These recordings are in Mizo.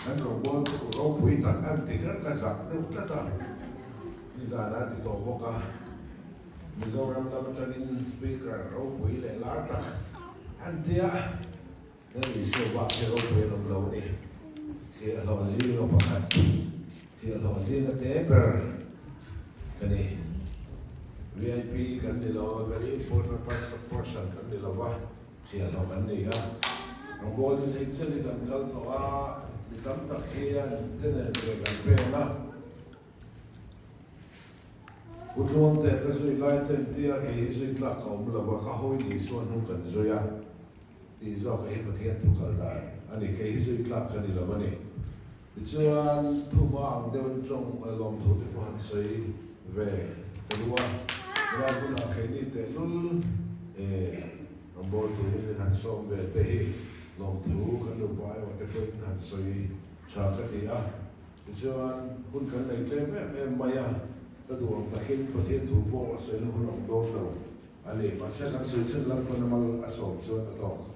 Kan rawngbâwl ropui tak an ti kher ka zak deuh tlat a, nizan a ti tawh bawk a. Mizoram lam atangin Speaker ropui leh lar tak an ti a, Lal Isua bak hi ropui an awm lo a ni. Thiahhlawh zinga pakhat, thiahhlawh zinga te ber ka ni. VIP kan ni lo a, very important person kan ni lo va, thiahhlawh kan ni a. Rawngbawlin hei chelin kan kal tawh a, mi tam tak hian te nen ve kan pen a. U Tluangte ka zui lai ten tia kei hi zui tlak ka awm lo a, ka hawi ni chuan hnung kan zui a tih zawk hi Pathian thu kal dan a ni, kei hi zui tlak ka ni lo a ni. Tichuan thu hma ang deuhin tawng lawmthu te pawh han sawi ve ka duh a, helai hunah keini tehlul e rawngbâwl turin min han sawm ve te hi lawmthu kan nupa aiawh te pawhin han sawi tha ka ti a. Tichuan, hun kan nei tlem em em mai a, ka duh ang takin Pathian thu pawh a sawina hun a awm dawn lo a ni. Mahse, kan sawi chhun Lalpan a mal a sawm chuan a tawk.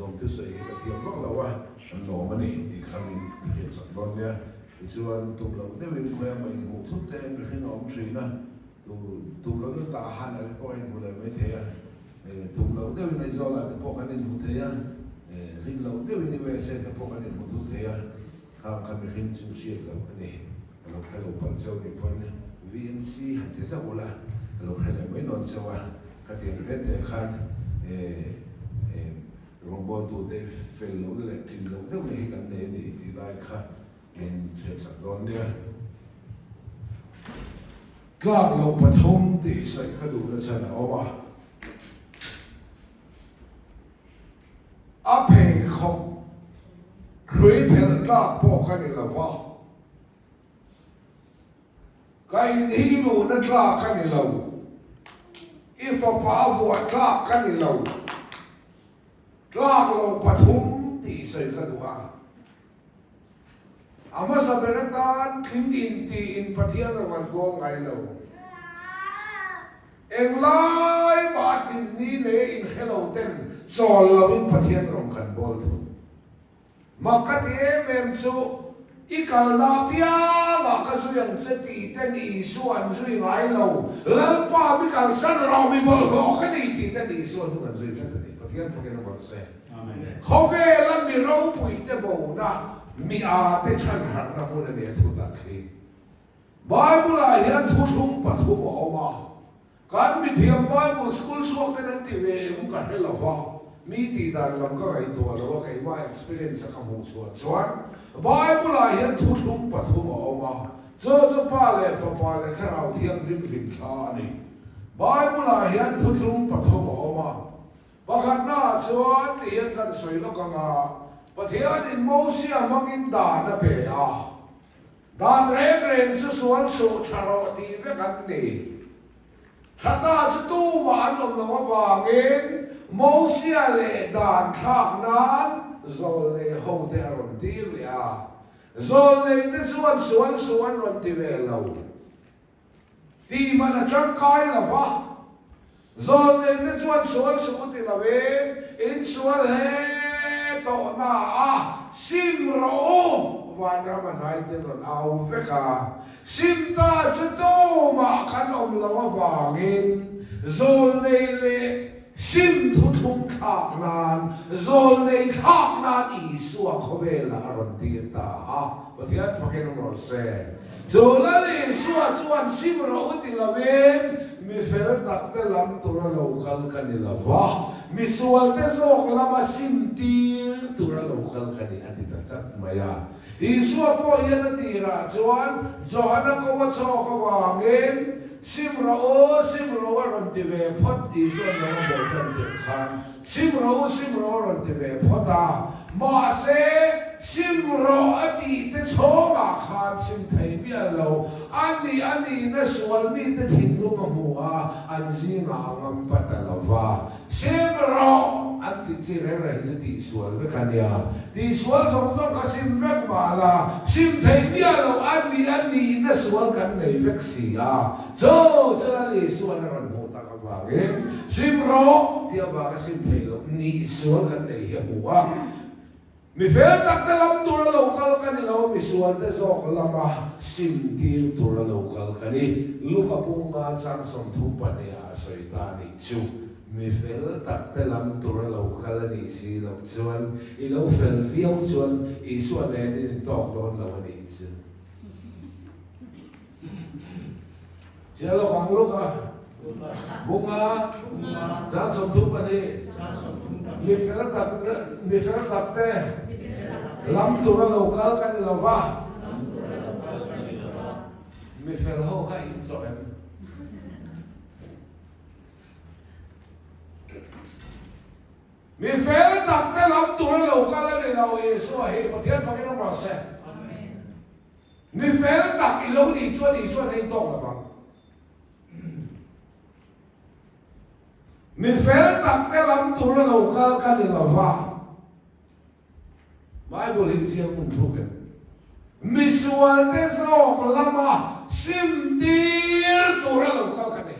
Lawm thusawi hi ka thiam vak lo a, kan lawm a ni tih kha min hriatsak dawn nia. Tichuan, tum loh deuhin khawi amah inhmuh thut te mihring a awm thin a, tum loh deuh tah han a te pawh a inhmu leh mai thei a, tum loh deuhin Aizawlah te pawh kan inhmu thei a, rin loh deuhin USA te pawh kan inhmu thut thei a. Khang kha mihring chu hriat loh a ni. Ka lo hre lo palh cheu nih pawn VMC han ti zauh ula ka lo hre leh mai dawn cheu a. Khatiang te te khan rawngbawltute fel lohna leh tlin loh deuhna hi kan nei a ni tih lai kha min hriatsak dawn nia. Tlak loh pathum tih sawi ka duhna chhan a awm a. A pheikhawk hrui phelh tlak pawh ka ni lo va, ka inhi luhna tlak ka ni lo, i fapa vuah tlak ka ni lo, tlak lo pathum tih sawi ka duh a. A hmasa ber atan tling intiin Pathian rawn an bawl ngai lo. Englai mah dinni leh inhre lo ten chawl loin Pathian rawn kan bawl thung. Mak ka ti em em chu i kalna apiangah ka zui ang che tih ten Isua an zui ngai lo. Lalpa mi kalsan rawh mi bawlhhlawh ka ni tih ten Isua hnung an zui tlat a ni. Pathian fakin a rawn se. Khawvela mi ropuite bona mi ate chhanharhna hmun a ni a thu tak hi. Bible-ah hian thuthlung pathum a awm a, kan mithiam Bible school chhuak ten an ti ve em ka hre lo va, mi tih dan lam ka ngaihtuah lo a, keimah experience a ka hmuh chhuah chuan Bible-ah hian thuthlung pathum a awm a, chu chu Pa leh Fapa leh Thlarau Thianghlim hlimthla a ni. Bible-ah hian thuthlung pathum a awm a. Pakhatnaah chuan ti hian kan sawi lawk ang a, Pathianin Mosia hmangin dan a pe a, dan reng reng chu sual suh tha rawh tih vek an ni. Tha ta chu tumah an awm loh avangin Mosia leh dan thlak nan zawlnei hote a rawn tir leh a, zawlneite chuan sual suh an rawn ti ve lo. Tih man a tangkai lo va, zawlneite chuan sual suh u ti lovin, in sual hle tawh na a, sim rawh u, vanram a hnai te rawn au vek a. Sim ta chu tumah kan awm lo avangin zawlnei leh sim thuthlung thlak nan, zawlnei thlak nan Isua khawvelah a rawn tir ta a, Pathian fakin awm rawh se. Chu Lal Isua chuan sim rawh u ti lovin mi fel takte lam tura lo kal ka ni lo va, mi sualte zawk lama sim tir tura lo kal ka ni a ti ta chat mai a. Isua pawh hian a tirah chuan Johana ko a chhawk avangin sim rawh u, sim rawh u a rawn ti ve phawt, Isua'n ram a bawl tan tirh khan sim rawh u, sim rawh u a rawn ti ve phawt a. Mahse, sim rawh a tih te chhawngah khan sim thei miah lo. A nih a nihna sual mite thinlung a hmu a, an zingah a ngam pa ta lo va. Sim rawh an tih chi reng reng hi chu tihsual vek a nia. Tihsual zawng zawng kha sim vek mah la, sim thei miah lo a nih a nihna sual kan nei vek si a. Chu chu Lal Isua'n a rawn hmuh tak Avangin sim rawh tih avanga sim theih loh nih sual kan nei hi a hmu a. Mi fel tak te lam tura lo kal ka ni lo. misualte zawk lama sim tir tura lo kal ka ni. Luka bunga chang 32 ah a sawi ta a nih chu. Mi fel tak te lam tura lo kal a nih si loh chuan i lo fel viau chuan Isua nen in intawk dawn lo a nih chu. Chiah lawk ang Luka bunga chang 32 Mi fel tak mi fel tak te lam tura lo kal ka ni lo va. Mi fel ho kha in chawh em? Mi fel tak te lam tura lo kal a ni lo Isua hi Pathian fakin awm rawh se. Mi fel tak i lo nih chuan Isua nei tawk lo vang. Mi fel tak te lam tura lo kal ka ni lo va. Bible hi chiang hmun thluk em? Misual te zawk lama sim tir tura lo kal ka ni.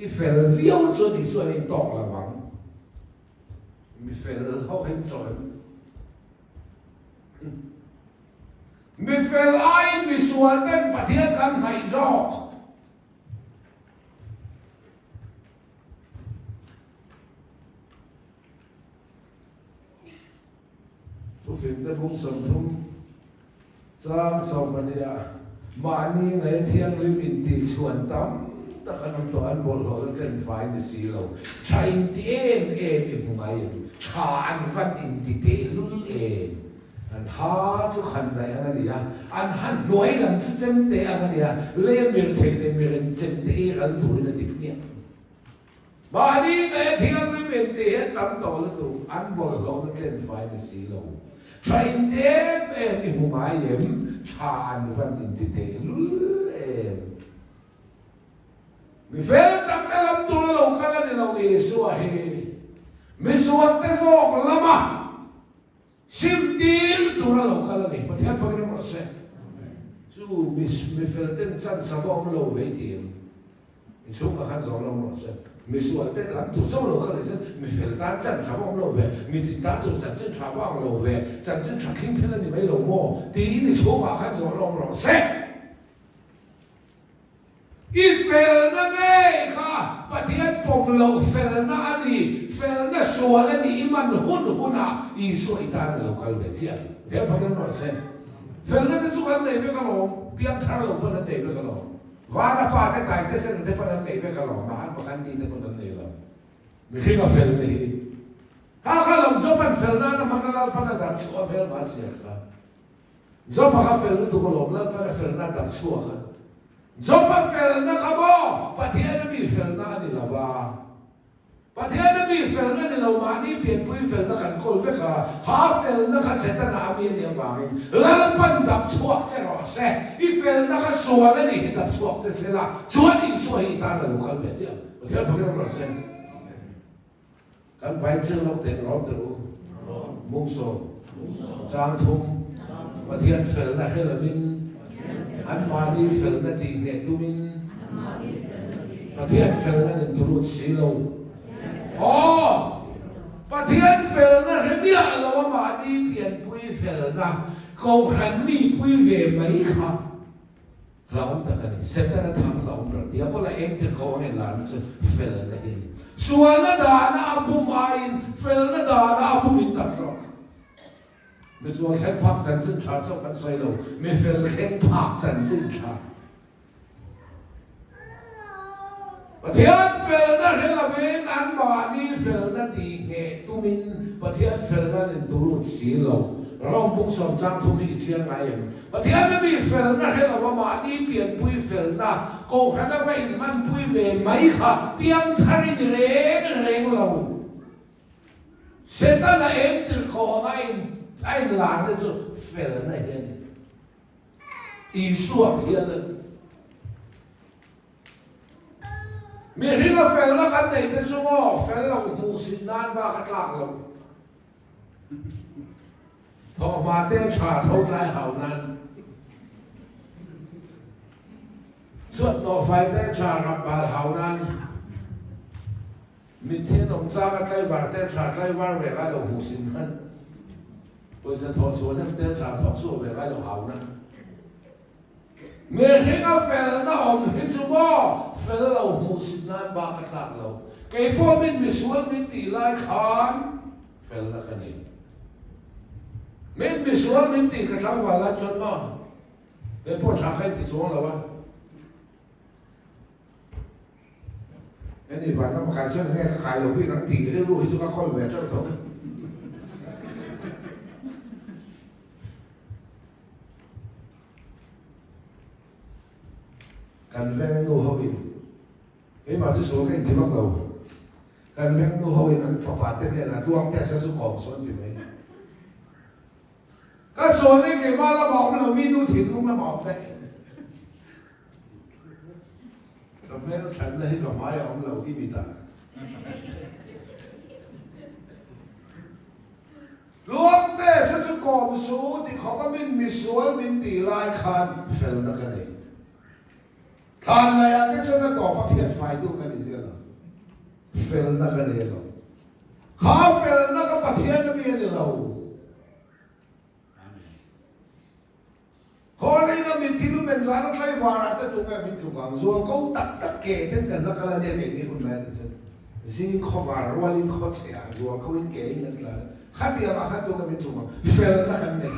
I fel viau chuan Isua hi tawk lo vang. Mi fel ho hi chaw em? Mi fel aiin misual ten Pathian kan hnaih zawk. Thufingte bung 30 chang 12 ah mahni ngaih thianghlim intihchhuan tam tak an awm tawh, an bawlhhlawhna tlen fai ni si lo. Tha inti em em i hmu ngai em? Tha an van inti tehlul em? An ha chu khan daih ang a ni a, an ha hnuai lam chu chemte ang a ni a, lei a mir thei leh mirin chemte ei ral turin a ti hmiah. Mahni nge thianghlim in tih hian tam tawh lutuk, an bawlhhlawhna tlen fai ni si lo. Tha in ti em em i hmu ngai em? Tha an van in ti teh lul em? Mi fel tak te lam tur a lo kal a ni lo Isua hi mi suat te zawk lama sim tir tur a lo kal a ni. Pathian fakin awm rawh se. Chu mi fel ten chance a va awm lo vei ti em? I chhungah khan zawh lo rawh se. Mi sual te lam tur chauh lo kha leh chuan mi fel tan chan chha va awm lo ve, mi tin tan tur chanchin tha va ang lo ve, chanchin tha khing phel a ni mai lo maw? tiin i chhungah khan zawh lo rawh se. I felna ngei kha Pathian pawm loh felna a ni, felna sual a ni, i man hun hunah Isua i tan a lo kal ve chiah. Pathian fakin rawh se. Felna te chu kan nei vek alawm, piangthar lo pawn an nei vek alawm. Vana pa te tai te sen te pawn an nei vek alawm, Mahatma Gandhi te pawn an nei lo. Mihring a fel na hi. Kha kha lawm Job an fel nan a hman a Lalpan a dap chhuah hmel mah sia kha. Job a kha fel lutuk alawm, Lalpan a fel na a dap chhuak a. Job a felna kha maw Pathian a mi felna a ni lova. Pathian a mi felna ni lo mahni pianpui felna kan kawl vek a, kha felna kha Setana a mi a nih avangin Lalpan dap chhuak che rawh se, i felna kha sual a nih hi dap chhuak che se la, chuan Isua hi i tan a lo kal ve chiah. Pathian fakin awm rawh se. Kan vai chiang lawk teh rawm teh u. Mungsawm, Changthum, Pathian felna hre lovin anmahni felna tih hneh tumin Pathian felna nin turut si lo. Aw! Pathian felna hre miah lo a mahni pianpui felna Kohhran mipui ve mai kha Hlauhawm tak a ni. Setana thang hlauhawm ber. Diabola eng thil ko ang inlarna chu felna hi a ni. Sualna dana a bum aiin felna dana a bum in tam zawk. Mi sual thleng phak chanchin tha chauh kan sawi lo, mi fel thleng phak chanchin tha. Pathian felna hre lovin anmahni felna tih ngheh tumin Pathian felna an inturut si lo. Rom bung sawm chang thum hi i chhiar ngai em? Pathian a mi felna hre lova mahni pianpui felna Kohhrana va inhmanpui ve mai kha piangthar i ni reng reng lo. Setana eng tirhkoh anga a inlarna chu felna hi a ni. Isua phial a ni. Mihringa felna kan neih te chu maw fel lo hmuh sin nan bak a tlak lo. Thawhhma te tha tho tlai hau nan. Chhuat nawhfai te tha rap bal hau nan. Mitthi an awm chang a tlaivar te tha tlaivar ve ngai lo hmuh sin nan. Pawisa thawh chhuah hnem te tha thawk chhuah ve ngai lo hauna. Mihringa felna awm hi chu maw fel lo hmuh sit nan bak a tlak lo. Kei pawh min misual min tih lai khan felna ka nei. Min misual min tih ka tlangval lai chuan maw kei pawh tha kha inti chuang lo a. Heni vanram a kai chuan enge ka kai lo bik ang tih rilru hi chu ka khawl ve teuh tho. Kan veng nu ho in keimah chu sual ka inti vak lo. Kan veng nu ho in an fapa te hnenah luang test a zu kawm sawn ti mai. Ka sual hi keimah lamah awm lo mi nu thinlung lamah awm daih. Ka hmel thatna hi ka hmai a awm lo i mitah. Luangte sa chu kawm su ti khawp a min misual min tih lai khan felna ka nei. Thlan laiah te chuan a tawp a phiat faitu ka ni zel ang. Felna ka nei lo. Kha felna ka Pathian a mi a ni lo. Khawlina mithi lumen zana tlaivarah te tunge min tluk ang? Zual ko tak tak ke ten kan la kal a nia keini hun lai te chuan zing khawvar rualin khawchheh ah zual ko in ke in kan tlan a, khatiang ah khan tunge min tluk ang? Felna kan nei.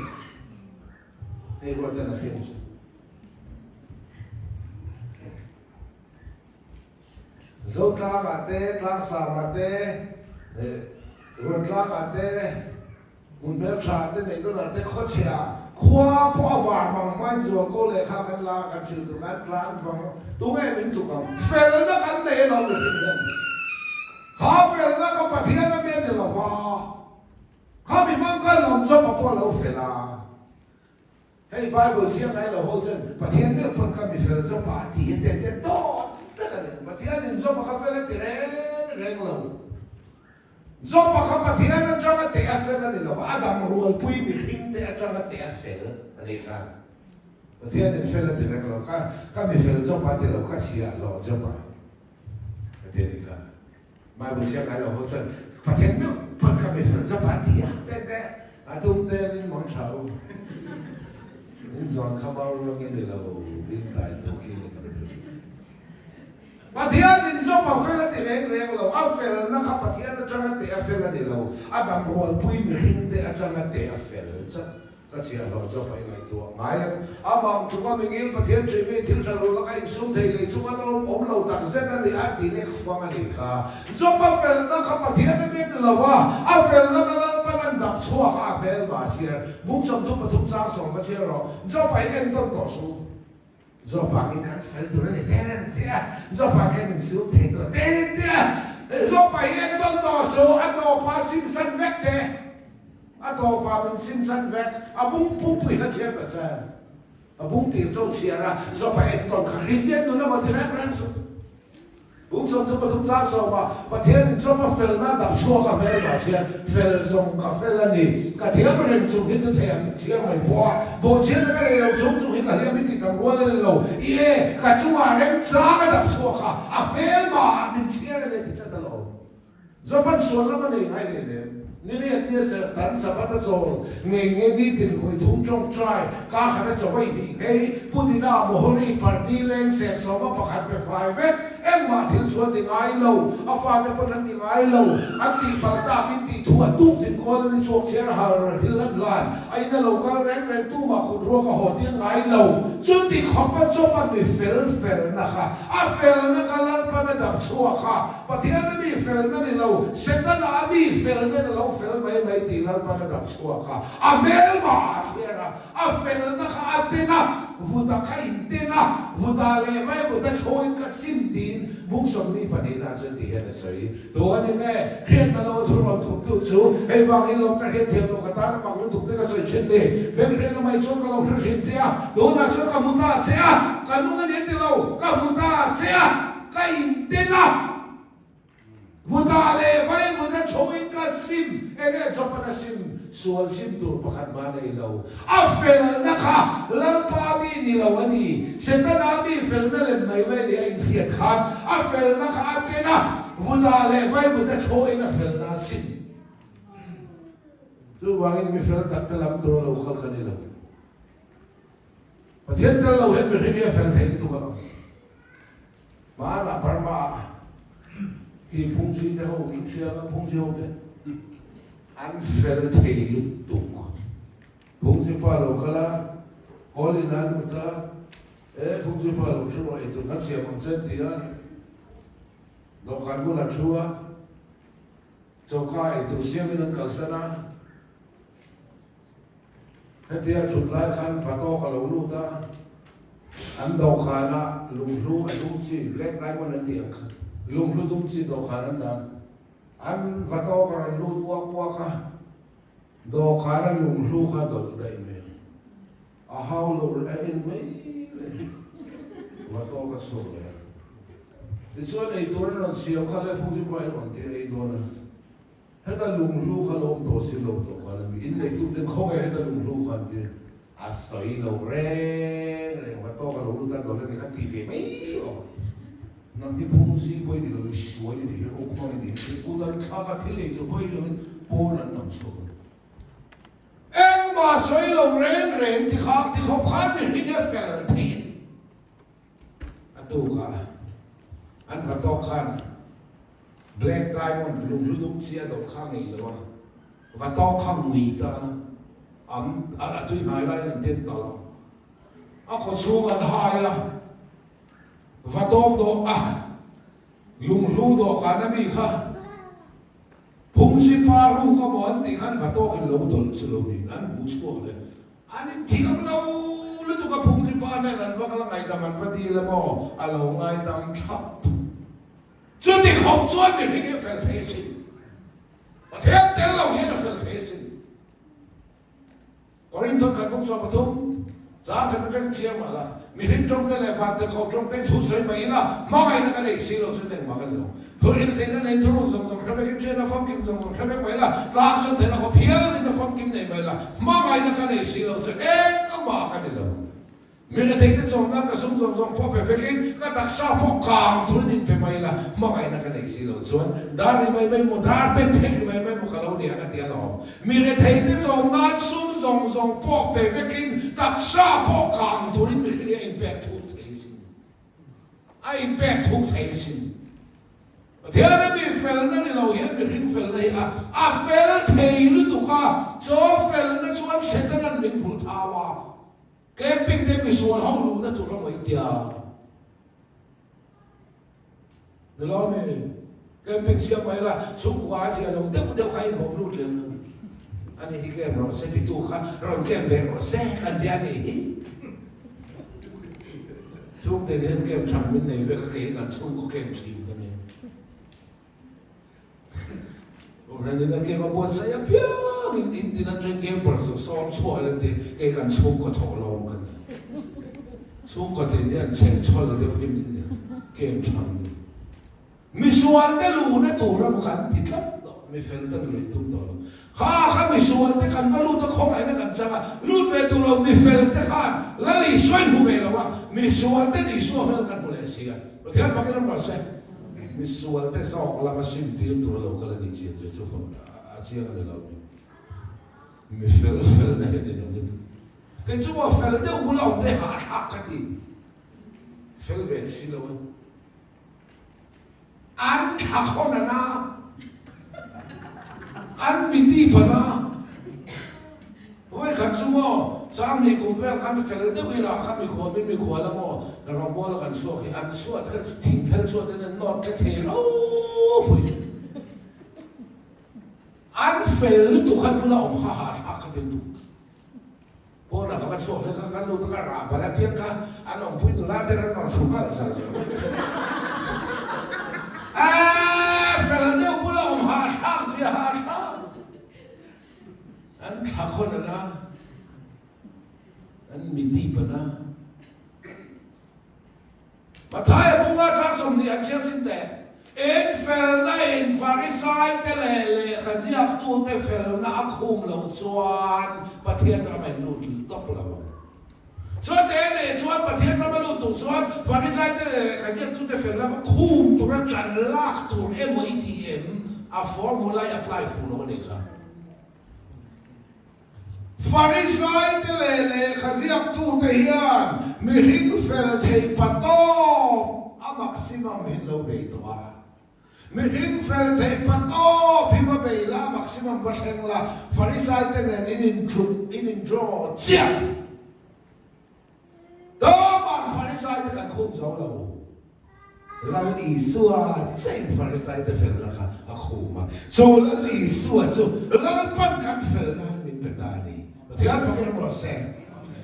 Hei ruat ten a hriat chu. Zotlangah te, Tlangsangah te, Ruantlangah te, Hmunhmeltha te neih dawnah te khawchhia khua pawh a var mang hmain zual ko lehkha kan la a, kan hrilh tur kan tlan vang tunge min tluk ang? Felna kan nei alawm mihring hian. Kha felna kha Pathian a mi a ni lo va, kha mi hmang kha lawm zawk a pawh a lo fel a. Hei Bible chhiar ngai lo ho chuan Pathian meuh pawn ka mi fel zawk a ti te te dawt vek a ni. Pathian in zawpa kha fel a ti reng reng lo. Zawpa kha Pathian atanga teh a fel a ni lo va, a dang rualpui mihring te atanga teh a fel a nih kha. Pathian in fel a ti reng lo. Ka ka mi fel zawpa a ti lo, ka chhiah hlawh zawpa a ti a nih kha. Bible chhiar ngai lo ho chuan Pathian meuh pawn kha mi fel zawk a ti a te te a tum te in mang tha u in zawn kha mau ruang in ni lo bing tai tu khi ni kan ti Pathian in zawk a fel a ti reng reng lo a fel na kha Pathian atanga teh a fel a ni lo a dam rualpui mihring te atanga teh a fel chauh. Ka chhiahhlawh chu a paih ngaihtuah ngai ang. Amah tluk a mingil Pathian ṭih mi thil ṭha lo laka insum thei lei chung an awm awm lo tak zet a ni a ti lek fang a nih kha. Job-a felna kha Pathian a nen lo a, a felna kha Lalpan an dap chhuak a, a hmel mah chhiar. Bung 33 chang sawm va chhiar rawh. Job-a hi entawn tawh suh. Job-a hi kan fel tur a ni te an ti a, Job-a hian insum thei tawh te an ti a. Job-a hi entawn tawh suh, a tawpah simsan vek che. A tawpah min simsan vek, a bung pumpui kha chhiar ta che. A bung tir cho chhiar a, Job-a entawn kha Kristian nun emaw ti reng reng suh. Bung 33 chang sawmah Pathianin Job-a felna dap chhuak a hmel mah chhiar, fel zawng ka fel a ni. Ka thiam reng chung hi tu thei ang chhiar mai pawh a, bawhchhiatna ka nei lo chung chung hi ka hliam hi tih tam rual a ni lo. I e, ka chungah remchang a dap chhuak a, a hmel mah min chhiar a ni ti tlat alawm. Job-a'n sual lam a nei ngai rih lem. Niriat nia serh tan Sabbath a chawl ngei nge nitin vawi thum tawngtai ka khat a chaw i hnih ngei Pudina, Mohori, Pardi, Leng, Serhsawma pakhat pe fai vek engmah thil sual ti ngai lo, a fate pawn an ti ngai lo, an tih palh takin tih thu a tuk thin kawl an i chhuak chhiar a hal ral thil an hlan a in a lo kal reng reng tumah kut ruak a haw tir ngai lo. Chuti khawp a Job-a mi fel felna kha a felna kha Lalpan a dap chhuak a, Pathian a mi felna ni lo, Setana a mi felna in a lo fel mai mai tih Lalpan a dap chhuak a, a hmelma a chhiar a, a felna kha a ten a, vuta kha in ten a, vuta leh mai vuta thuin ka sim tiin bung sawmhnih pahnihna chuan ti hian a sawi. Tu a ni nge? Hriatna lo a thu rawn thuptu chu hei vang in lawm ka hriatthiam lo ka tan a mak lutuk te ka sawi thin ni. Beng hriatna mai chuan ka lo hre hrim che a, tunah chuan ka hmu ta che a, ka nung a ni a ti lo, ka hmu ta che a. Ka inten a, Vuta leh Vaivuta thoin ka sim, enge Jopan a sim, sual sim tur pakhat mah nei lo. A felna kha Lalpa mi ni lo a ni, Setana mi felna lem mai mai ni a inhriat khan a felna kha a ten a, Vuta leh Vaivuta thoin a felna a sim. Chuvangin mi fel tak te lam tura lo kal ka ni lo. Pathian tel lo hian mihring hi a fel thei lutuk ang. Hmanah Burma ah ti phungsi te ho inhriang a phungsi ho te an fel thei lutuk. Phungsi pa lo kal a, kawl in an mut a, e phungsi pa lo thu rawh eitur kan siam ang che an ti a, dawhkan bulah thu a, choka eitur siamin an kalsan a. Hetia thut lai khan Vatawk a lo lut a, an dawhkhanah lunghlu a dum chi, black diamond an tih ang kha, lunghlu dum chi dawhkhan an dan. An Vatawk a rawn lut uak uak a, dawhkhana lunghlu kha dawlh daih mai ang. A hau lo a en mai leh Vatawk a chhuak leh a. Tichuan eitur an rawn siam kha le Phungzipua i rawn ti a ei dawn a. Heta lunghlu kha lo awm tawh si lo tawh khan a mi in neitute khaw nge heta lunghlu kha an ti a sawi lo reng reng va tawk a lo lut a dawlh a ni kha ti ve mai awm nang hi phung zing pawh i ni lo i sual i nih hi ruk hmang i nih hi kut an thlak a thil nei tur pawh i lo in pawn an nam chhuak a engmah sawi lo reng reng ti kha ti khawp khan mihring a fel thei a ni. A tukah an va tawk khan Black Diamond lunghlu dum chi a dawh kha ngei lo a, va tawk kha ngui ta a, a tui hnai laiin an den ta lo. A khaw chhung an hai a, va tawk dawh a, lunghlu dawhkan a mi kha Phungsi pa ruk a maw an tih khan va tawkin lo dawlh chu lo niin an hmu chhuak leh. An inthiam lo lutuk a Phungsi pa nen an va kal ngaihdam an va dil emaw a lo ngaidam thlap. Chuti khawp chuan mihring hi a fel thei asin. Pathian tel lo hian a fel thei asin. Korinthon khat bawk 13, Chang khat atang chiang mah la, mihring tawngte leh vantirhkoh tawngte thu sawi mai ila, hmangaihna ka nei si lo chu engmah ka ni lo. Thu hrilh theihna nei thuruk zawng zawng hre vekin thian a famkim zawng zawng hre vek mai la, tlang sawn theihna khawp hial in a famkim nei mai la, hmangaihna ka nei si lo chu engmah ka ni lo. Mi retheite chawm nan ka sum zawng zawng pawh pe vekin ka taksa pawh kang turin in pe mai la, hmangaihna ka nei si lo chuan dar ri mai mai maw, dar pen thek ri mai mai maw ka lo ni ang a ti alawm. Mi retheite chawm nan sum zawng zawng pawh pe vekin taksa pawh kang turin mihring hi a inpek thuk thei sin. A inpek thuk thei sin. Pathiana mi felna ni lo hian mihring felna hi a a fel thei lutuk a, chaw felna chuan Setana'n min vulh thau a. Camping te misual ho luhna tur a mawi tia. Ni lo mi? Camping siam mai la, chhungkua a zia lo deuh deuh kha inhawm lut leh ang. Ani hi camp rawh se titu kha rawn camp ve rawh se kan tia ni hi. Chhungte hian camp tha min nei vek a, kei hi kan chhungkaw camp thin ka ni. Kohhran in a kem a buatsaih apiang in in tin atang campers chu sawm chhuah ila ti kei kan chhungkaw thawh lawm ka ni. Chhungkaw tin hian chhehchhawl deuh hi min kem tham ni. Misual te luhna tur emaw kan ti tlat tawh, mi fel te luh in tum tawh lo. Kha kha misual te kan va lut a khawngaihna kan chang a, lut ve duh lo mi fel te khan Lal Isua in hmu ve lo a, misual ten Isua hmel kan hmu leh si a. Pathian fakin awm rawh se. Misual te zawk lama sim tir tur a lo kal a ni chiang che chu a chiang a ni lo mi. Mi fel fel na hian in awm lutuk. Kei chu maw fel deuh bula awm te hahthlak ka ti. Fel ve si lo a. An thla khawn a na. An miti phan a. Vawikhat chu maw, Changni kum vel khan fel deuh i rah kha mikhuam in mikhual a maw, rawngbawla kan chhuak hi an chhuat kha thingphel chhuat in an nawt tle thei ropui thin. An fel lutuk khan bula awm kha hahthlak kha thil duh. Pawnah ka va chhuak hle kha ka lut a ka rah bal apiang kha an awmpui nula te ran rawn hru nghal zar zar mai. Aaa fel deuh bula awm hahthlak zia hahthlak zia. An thla khawn a na, an mitip a na. Mathaia bunga chang 20 an chhiar chin teh. In felna in Farisai te leh lehkha ziaktute felna a khum loh chuan Pathian ram a in lut tawp lo ang. Chuan te leh chuan Pathian ram a lut duh chuan Farisai te leh lehkha ziaktute felna va khum tura ṭan lak tur emaw i tih em? A formula i apply fuh lo a nih kha. Farisaite leh lehkha ziaktute hian mihring fel theih pa tawp a maximum hi an lo bei tawh a. Mihring fel theih pa tawp hi va bei la, a maximum va thleng la, Farisaite nen in intluk, in in draw chiah. Tawpan Farisaite kan khum zo lo. Lal Isua chiahin Farisaite felna kha a khum a. Chu Lal Isua chu Lalpan kan fel nan min pe ta a ni. Pathian fakin rawh se.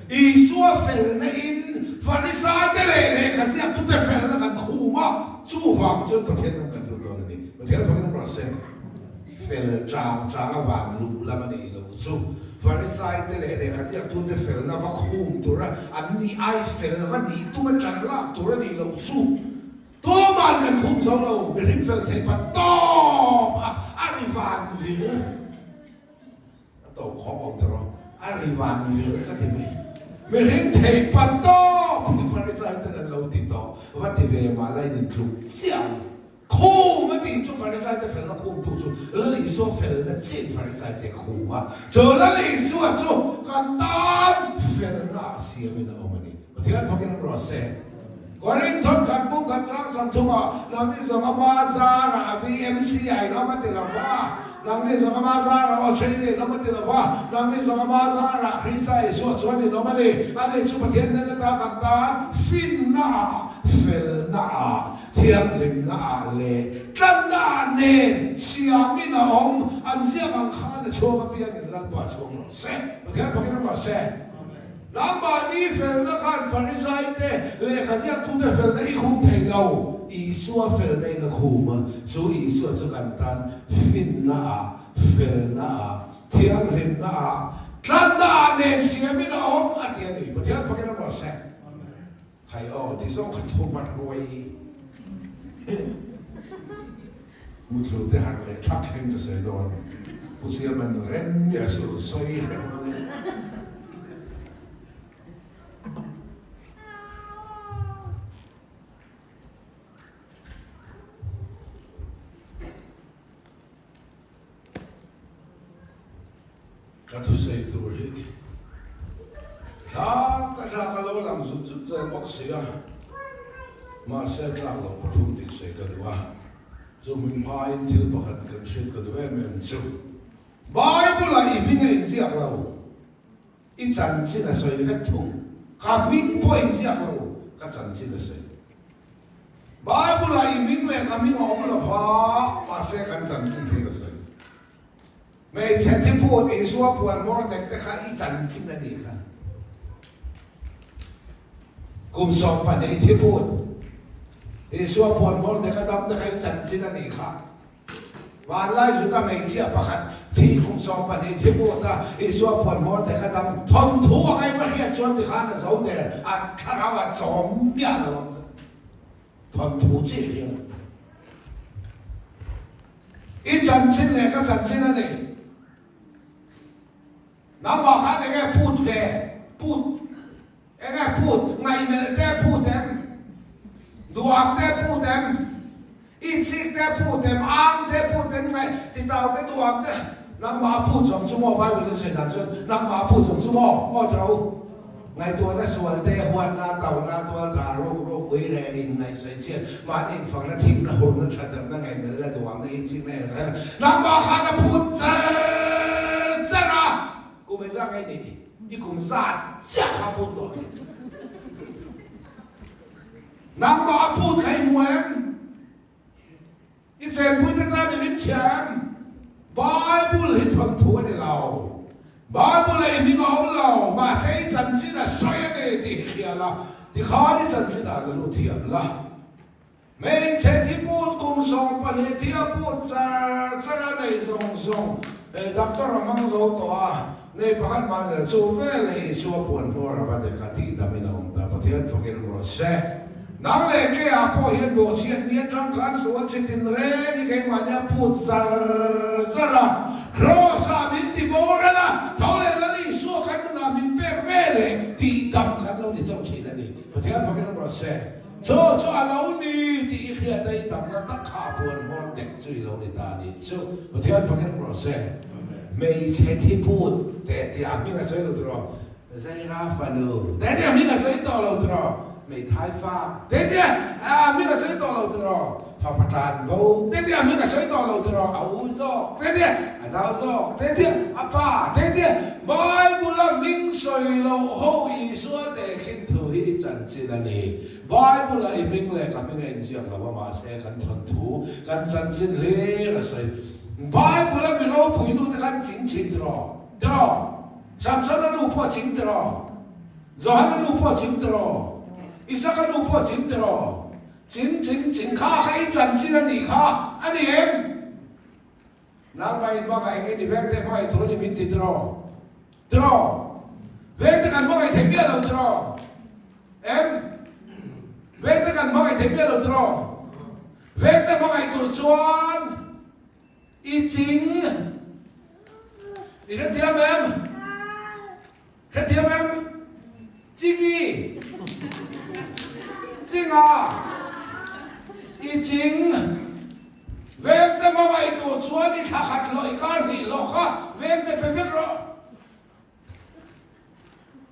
Isua felna in Farisaite leh lehkha ziaktute felna kan khum a, chuvang chuan Pathian ram kan lut dawn a ni. Pathian fakin rawh se. Fel chang chang a van luh lam a nih loh chu. Farisaite leh lehkhathiaktute felna va khum tura an nih ai fel va nih tuma chan lak tur a nih loh chu. Tuman kan khum zo lo, mihring fel theih pa tawp a, a ri van vir. A tawp khawp awm ta rawh, a ri van vir ka ti mai. Mihring theih pa tawp hi Farisaiten an lo ti tawh, va ti ve mah la in intluk chiah ang. Khum a tih chu Farisaite felna khumtu chu Lal Isua felna chiin Farisaite khum a, chu Lal Isua chu kan tan felna a siamin a awm a ni. Pathian fakin rawh se. Korinthon khat buk khat chang chang thumah nangni zawng ama zarah VMC a inawm a ti lo va, nangni zawng ama zarah Australia inawm a ti lo va, nangni zawng ama zarah Krista Isua chuan inawm a ni. Ani chu Pathian hnen ata kan tan finna ah, felna ah, Thianghlimna ah leh tlanna ah nen siamin a awm, an ziak ang khan a chhuak apiangin Lalpa chhuak rawh se. Pathian fakin rawh se. Nangmahni felna khan Farisaite lehkha ziaktute felna i khum thei lo, Isua felna in a khum a, chu Isua chu kan tan finna ah, felna ah, thianghlimna ah, tlanna ah nen siamin a awm a ti a ni. Pathian fakin rawh se. Hai aw ti zawng kha thu hma hruai Muthlu te harh leh thak thleng ka sawi dawn Pu Siaman rem miah suh sawi hrep dawn e. Ka thusawi tur hi thla ka thlak a lo lang zut zut zel bawk si a, mahse tlak loh pathum tih sawi ka duh a, chu hmun hmain thil pakhat kan hriat ka duh em em chu Bible-ah i hming a inziak lo, i chanchin a sawi vek thung, ka hming pawh a inziak lo, ka chanchin a sawi. Bible-ah i hming leh ka hming a awm lo va, mahse kan chanchin hi ka sawi. Hmeichhe thi phut Isua puan hmawr dek te kha i chanchin a nih kha. Kum 12 thi phut Isua puan hmawr dek a dam te kha i chanchin a nih kha. Vanlai Juda hmeichhia pakhat thi kum 12 thi phut a Isua puan hmawr dek a dam thawnthu a keimah hriat chuan tikhan a zo der a thlarau a chawm miah lo ang zet. Thawnthu chiah hian i chanchin leh ka chanchin a nei. Nangmah khan eng nge phut ve? Phut eng nge phut? Ngaihmelh te phut em? Duang te phut em? Itchik te phut em? Ang te phut em? Ngaih titau te duang te nangmah phut zawng chu maw? Bible in sawi dan chuan nangmah phut zawng chu maw? Aw tira u. Ngaihtuahna sual te, huatna, tauhna, tualthah, ruk ruk, ui reh, inngaihsawi chhiat, mahni infakna, thimna, hurna, thaterna, ngaihmelna, duhamna, inchikna, elrelna, nangmah khan a phut char char a, kum engzah nge i nih? I kum zat chiah kha a phut tawh a ni. Nangmah a phut kha i hmu em? I chenpuite tan i ring chhia em? Bible hi thawnthu a ni lo. Bible ah i hming a awm lo, mahse i chanchin a sawi a ni tih hi hria la, tikhan i chanchin ah la lut thiam la. Hmeichhe thi put kum 12 thi a put char char a nei zawng zawng hei doctor a hmang zo tawh a, nei pakhat mah ni lo, chu veleh Isua puan hnuar a va dek a tih damin a awm ta, Pathian fakin rawh se. Nang leh keah pawh hian bawhchhiat ni atang khan sual chi tinreng hi keimahni a phut zar zar a, Kraws-ah min ti boral a, tho leh Lal Isua khan nunah min pek ve leh tih dam kan lo ni chauh thin a ni. Pathian fakin awm rawh se. Chu chu a lo ni tih i hriat a, i damna tak kha a puan hmawr dek chu i lo ni ta a nih chu. Pathian fakin awm rawh se. Hmeichhe thi phut. Te tia a hming a sawi lo tiraw? Zaira fanu. Te tia a hming a sawi tawh lo tiraw? Hmeithai fa. Te tia a hming a sawi tawh lo tiraw? Fapa tlan bo. Te tia a hming a sawi tawh lo tiraw? A u zawk. Te tia a nau zawk. Te tia a pa. Te tia Bible-a hming sawi loh ho Isua tehkhin thu hi chanchin a ni. Bible-a i hming leh ka hming a inziak lo a, mahse kan thawnthu, kan chanchin hlir a sawi. Bible-a mi ropui nu te khan ching thin tiraw? Tiraw? Samsona nu pawh a ching tiraw? Johana nu pawh a ching tiraw? Isaka nu pawh a ching tiraw? Ching, ching, ching kha kha i chanchin a nih kha a ni em? Nangmah in hmangaih nge ni vengte hmangaih tur a ni min ti tiraw? Tiraw? Vengte kan hmangaih thei miah lo tiraw? Em? Vengte kan hmangaih thei miah lo tiraw? Vengte hmangaih tur chuan i ching i hrethiam em? Hrethiam em? Chingi Chinga i ching Vengte hmangaih tur chuan i thla khat hlawh i kar hnih hlawh kha vengte pe vek rawh.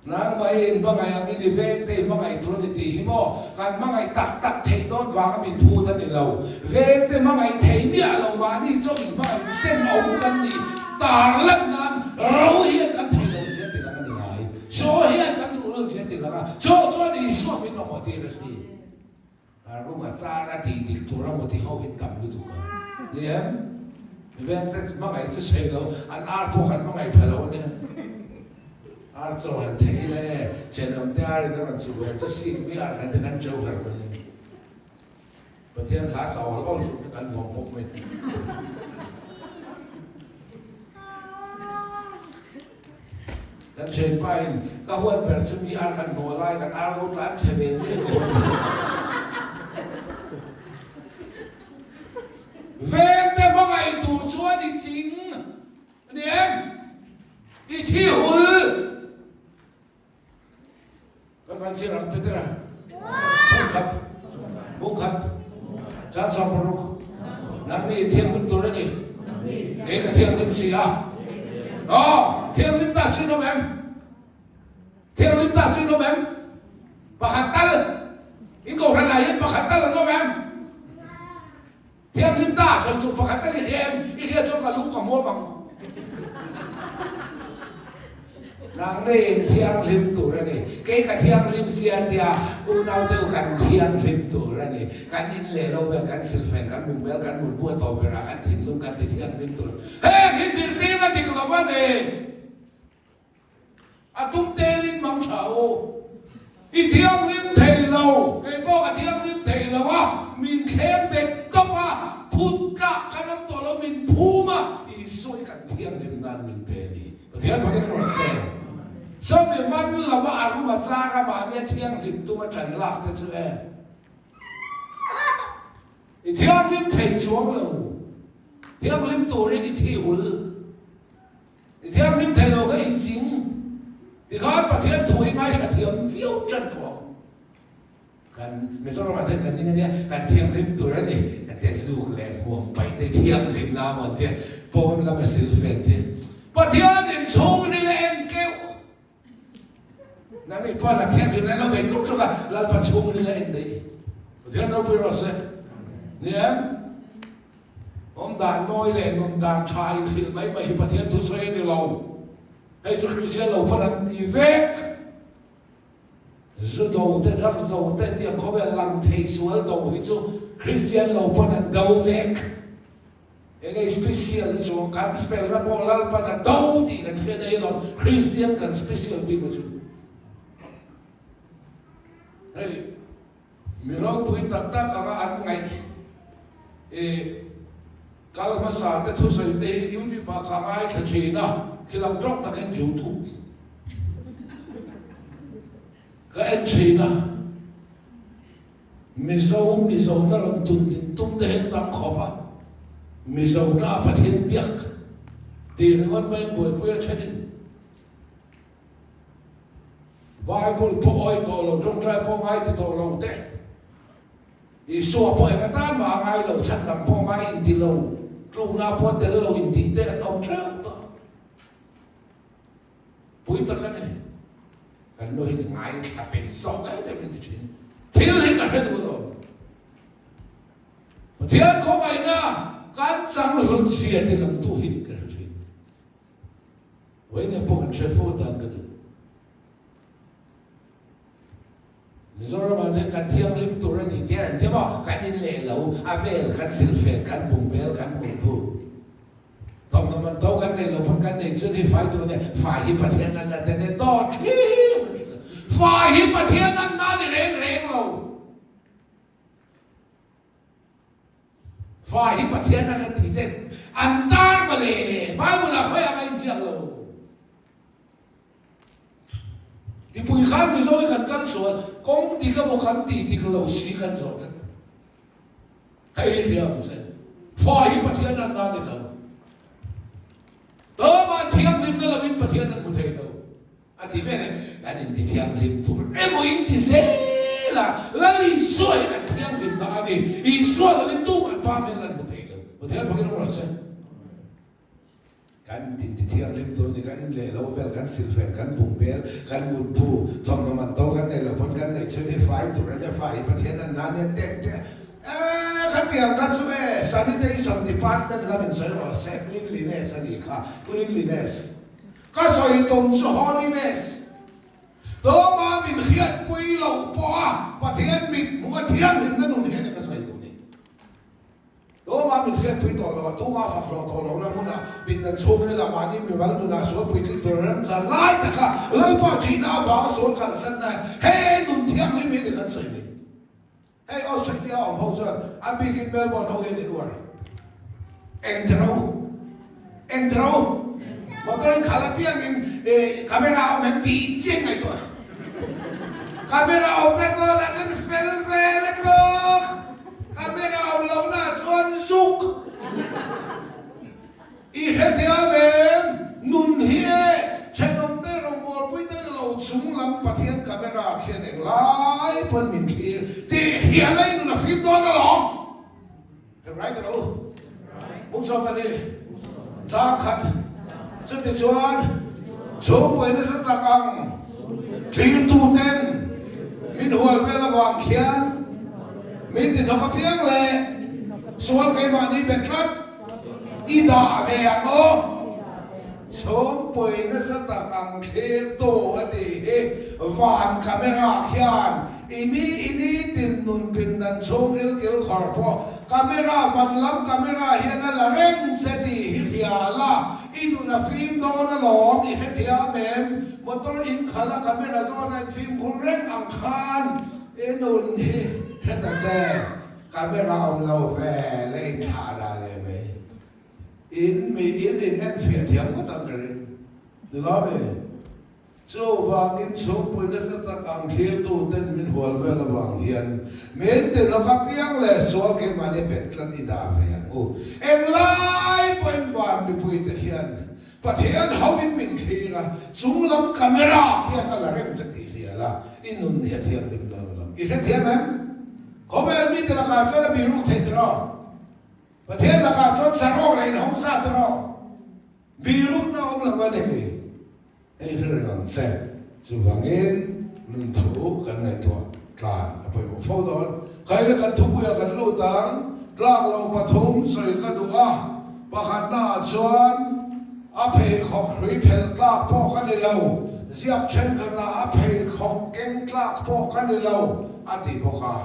Nangmah i inhmangaih ang i ni vengte i hmangaih tur a ni tih hi maw kan hmangaih tak tak theih dawn vanga min phut a ni lo. Vengte hmangaih thei miah lo mahni chaw inhmangaih tenawm kan nih tarlan nan ro hian kan theih lo zia ti lang a ni ngai. Chaw hian kan luh lo zia ti lang a, chaw chuan Isua min mamawh tir a hri. A room a char a tih dik tur a maw ti ho in tam lutuk a ni em? Vengte hmangaih chu sawi lo, an ar pawh kan hmangaih pha lo a nia. Ar chaw han thei ila e, thenawm te ar in a rawn chhuk ve chu sik mi ar khan te kan teu har mai a ni. Pathian hla sa awl awl tur kha kan vawm bawk mai. Kan thianpa in ka huat ber chu mi ar kan hnawh lai kan ar lo tlan chhe ve zia ka huat ber. Vengte hmangaih tur chuan i ching a ni em? I thi hul. Kan vai chhiar ang Petera bung khat bung khat chan 16 nang ni thianghlim tur a ni kei ka thianghlim si a aw thianghlim ta chu in awm em thianghlim ta chu in awm em pakhat tal in kohhran ah hian pakhat tal an awm em Thianghlim ta sawi tur pakhat tal i hria em? I hria chuan ka lu ka hmuam ang. Nang neiin thianghlim tur a ni. Kei ka thianghlim sia tia unaute u kan thianghlim tur a ni. Kan in leh lo vel, kan silfen, kan bungbel, kan mutbu a tawp berah kan thinlung kan ti thianghlim tur. Heng hi zirtirna dik lo a ni. A tum telin mang tha u. I thianghlim thei lo, kei pawh ka thianghlim thei lo a, min thlem bet tawp a, phut tlak kan awm tawh lo, min phum a, Isua hi kan thianghlim nan min pe a ni. Pathian fakin rawh se. Chumi man lama a rum a char a, mahnia thianghlim tum a ṭan lak te chu e. I thianghlim thei chuang lo, thianghlim turin i thi hul. I thianghlim thei lo kha i ching tikhan Pathian thu hi ngaithla thiam viau tan tawh ang. Kan Mizoram ah hian kan ning ania, kan thianghlim tur a ni, kan tia zuk leh hmuam paih te thianghlim na maw an tia, pawn lama silfen te Pathian in chhungril a en keuh. Nang i pawn a thianghlim na lo bei tluk tluk a, Lalpa chhungril a en daih. Pathian ropui rawh se. Ni em? Awm dan mawi leh nun dan tha inhrilh mai mai hi Pathian thu sawi a ni lo. Hei chu Kristian lo pawn an ti vek. Zu do te, drugs do te tiang khawvel lang thei sual do hi chu Kristian lo pawn an do vek. Enge special na chuang kan felna pawh Lalpan a do tih kan hriat a ilawm Kristian kan special bik a chu. Hei. Mi ropui tak tak anga an ngaih i kal hmasa te thusawi te hi YouTube ah ka ngaithla thin a, khilam tawk takin YouTube ka en thin a, Mizo Mizo na rawn tun din tum te hian tam khawp a, Mizo na a Pathian biak tih ringawt mai in buaipui a thenin. Bible pawh awi tawh lo, tawngtai pawh ngai ti tawh lo te, Isua pawh eng atan mah a ngai lo, chhan lam pawh ngai inti lo, tlukna pawh tel lo intih te an awm theuh tawh. Kan nu hi ngaithla peih zawk em em in ti thin. Thil hi ka hre duh lo. Pathian khawngaihna kan chang hlut zia ti langtu hi ka hre thin. Vawiin pawh kan hre fo tan ka duh. Mizoramah hian kan thianghlim tur a ni tih a rawn ti maw? Kan in leh lo, a vel kan silfen, kan bungbel, kan mutbu. Thawmhnaw man to kan nei lo pawn kan nei chu ni fai tur nia, fai hi Pathian an la te nia dawt hlim an hrilh a. Fai hi Pathian an na ni reng reng lo. Fai hi Pathian an la ti te an tar mawle, Bible ah khawiah a inziak lo. Mipui khan Mizo hi kan kal sual, kawng dik emaw kan tih dik lo si kan zawh tlat. Hei hi hria ang che, fa hi Pathian an na ni lo. Tumah thianghlimna lovin Pathian an hmu thei lo. A ti vel e, kan inti thianghlim tur emaw inti zel a, Lal Isua hi kan thianghlimna a ni. Isua lovin tumah Pa hmel an hmu thei lo. Pathian fakin awm rawh se. Kan tinti thianghlim tur ni, kan in leh lo vel, kan silfen, kan bungbel, kan mutbu, thawmhnaw man to kan nei lo pawn kan neih chhun hi fai tur a nia, fai hi Pathian an na nia tek tek a, e khatiang kha chu e sanitation department lam in sawi rawh se, cleanliness a nih kha, cleanliness ka sawi tum chu holiness Tawma min hriatpui loh pawh a Pathian mit hmuh a thianghlimna nun hian ka sawi duh ni. Tuma min hriatpui tawh lo a, tuma fak hlawh tawh lohna hmunah pindan chhungril ah mahni mimal nunah sual puitling tur remchan lai taka Lalpa ṭihna avanga sual kalsanna he nun thianghlim hi ni kan sawi ni. Hei Australia awm ho chuan a bikin Melbourne ho hian in uar eng ti ro eng ti ro motor in khalh apiangin camera a awm em tih chiah in ngaihtuah camera awm na zawnah chuan fel vel a tawk. Camera awm lohna ah chuan zuk i hrethiam em? Nun hi e, thenawmte rawngbawlpui te lo chung lam Pathian camera ah khian englai pawn min thlir tih hriat a i nun a fim dawn alawm. Hebrai ta lo u. Bung sawm pahnih chang khat chutichuan chhungpui nasa tak ang thlirtu ten min hual vel avang khian min ti hnawk apiang leh sual keimahni bet tlat i dah ve ang aw. Chhungpui nasa tak ang thlirtu a tih hi van camera khian i mi i nitin nun pindan chhungril kilkhawr pawh camera van lam camera hian a la reng che tih hi hria la, i nun a fim dawn alawm i hrethiam em? Motor in khalh a camera zawn a in fimkhur reng ang khan i nun hi hre ta che, camera awm lo ve le inthlah dah leh mai. In mi in in enfiah thiam ngawt ang ka ring. Ni lo mi? Chuvangin chhungpui nasa tak ang thlirtu ten min hual vel avang hian min ti lawk apiang leh sual keimahni bet tlat i dah ve ang u. Englai pawhin van mipuite hian Pathian hoin min thlir a, chunglam camera hian a la rem che tih hria la, i nun hi a thianghlim dawn alawm. I hrethiam em? Khawvel mite lakah chuan a biruk thei tiraw? Pathian lakah chuan sarawk leh inhawng sa te rawh birukna awm lo a ni mi hei hre reng ang che. Chuvangin nun thu kan ngaihtuah tlan a pawimawh fo dawn. Khaile kan thupuiah kan lut ang, tlak lo pathum sawi ka duh a, pakhatnaah chuan a pheikhawk hrui phelh tlak pawh ka ni lo, ziak thenkhatah a pheikhawk keng tlak pawh ka ni lo a ti bawk a.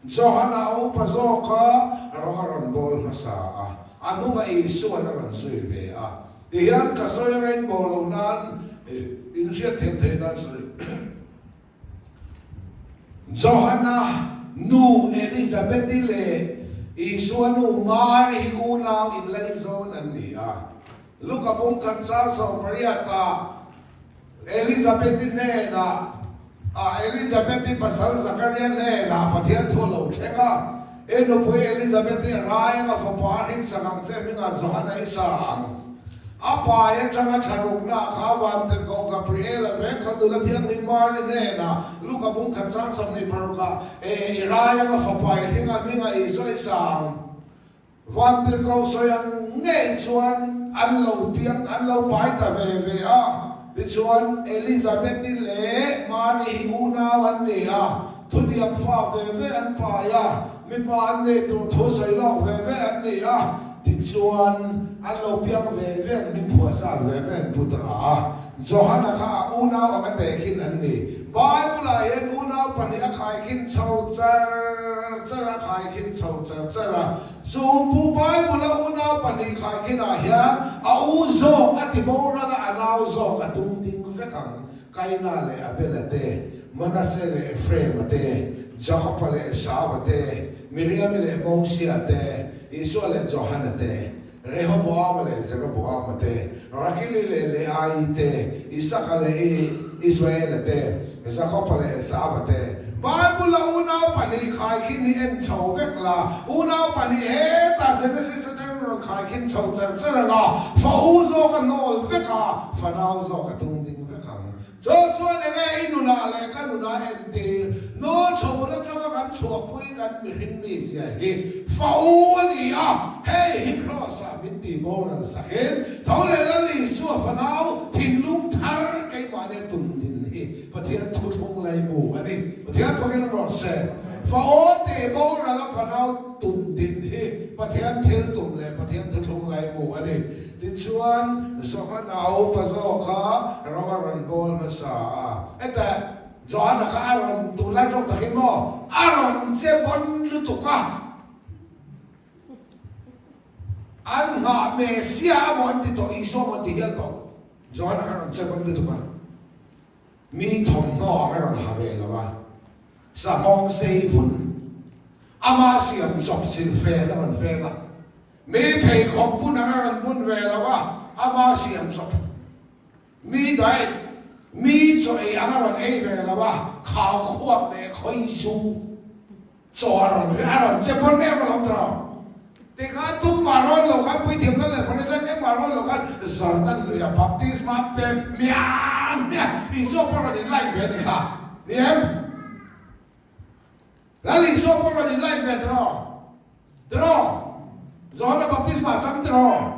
Johana a upa zawk a, rawng a rawn bawl hmasa a, a hnungah Isua'n a rawn zui ve a. Tihian ka sawi a rainbow lo nan in hriatthiam theih nan sawi. Johana nu Elizabeth-i leh Isua nu Mari hi unau inlaizawn an ni a. Luka bungkhat chang 18-ah Elizabeth-i hnenah, ah, Elizabeth-i pasal Zakaria hnenah Pathian thu a lo thleng a, I nupui Elizabeth-i a rai anga fapa a hrinsak ang che hmingah Johana i sa ang. A pai atanga thlarukna kha Vantirhkoh Gabriel-a vek kha nula thianghlim Mari hnenah Luka bungkhat chang 26-ah, E, i rai anga fapa i hringa hmingah Isua i sa ang. Vantirhkoh sawi ang ngei chuan an lo piang, an lo pai ta ve ve a. Tichuan, Elizabeth-i leh Mari hi unau an ni a, thutiang fa ve ve an pai a, mipa an neih tur thu sawi lawk ve ve an ni a. Tichuan, an lo piang ve ve an hming phuahsa ve ve an pu ta a. Johana kha a unau anga tehkhin an ni. Bible-ah hian unau pahnih a khaikhin chho char char a, khaikhin chho char char a. Chu pu Bible-a unau pahnih khaikhinah hian a u zawk a ti boral a, a nau zawk a tum ding vek ang. Kaina leh Abela te, Manase leh Ephraim-a te, Jakob-a leh Esau-a te, Miriam-i leh Mosia te, Isua leh Johana te, Rehoboama leh Jeroboama te, Rakili leh Leaii te, Isaka leh Israela te, Jakoba leh Esava te. Bible-a unau pahnih khaikhin hi en chho vek la, unau pahnih hetah Genesis atangin rawn khaikhin chho char char ang a, fa u zawk a hnawl vek a, fanau zawk a tung ding vek ang. Chu chuan enge i nunah leh ka nunah entir? Nu chhul atanga kan chhuahpui kan mihring mizia hi fa u a ni a, hei hi Kraws-ah min tih boral sakin tho leh Lal Isua fanau thinlung thar keimahnia tun din hi Pathian thuthlung laimu a ni. Pathian fakin rawh se. Fa aw tih boral a fanau tun din hi Pathian thil tum leh Pathian thuthlung laimu a ni. Tichuan, Johana upa zawk kha rawng a rawn bawl hmasa a. Heta Johana kha a rawn tunlai tawk takin maw a rawn che bawn lutuk a, an nghah Messiah a maw an ti tawh, Isua maw an ti hial tawh. Johana kha a rawn che bawn lutuk a, mi thawmhnaw ang a rawn ha ve lo a, sahmawng sei vun, ama siam chawp silfen a rawn feng a. Mi pheikhawk bun ang a rawn bun ve lo a, ama siam chawp. Mi diet, mi chaw ei ang a rawn ei ve lo a, khau khuap leh khawi zu chaw a rawn a rawn che pawn em alawm ta rawh. Tikhan tum mah rawn lo khan puithiam lal leh Farisai eng mah rawn lo khan Jordan luia baptisma pe hmiah hmiah Isua pawh rawn in line ve a ni kha. Ni em? Lal Isua pawh rawn in line ve ta rawh. Tiraw? Johana baptisma chang tiraw?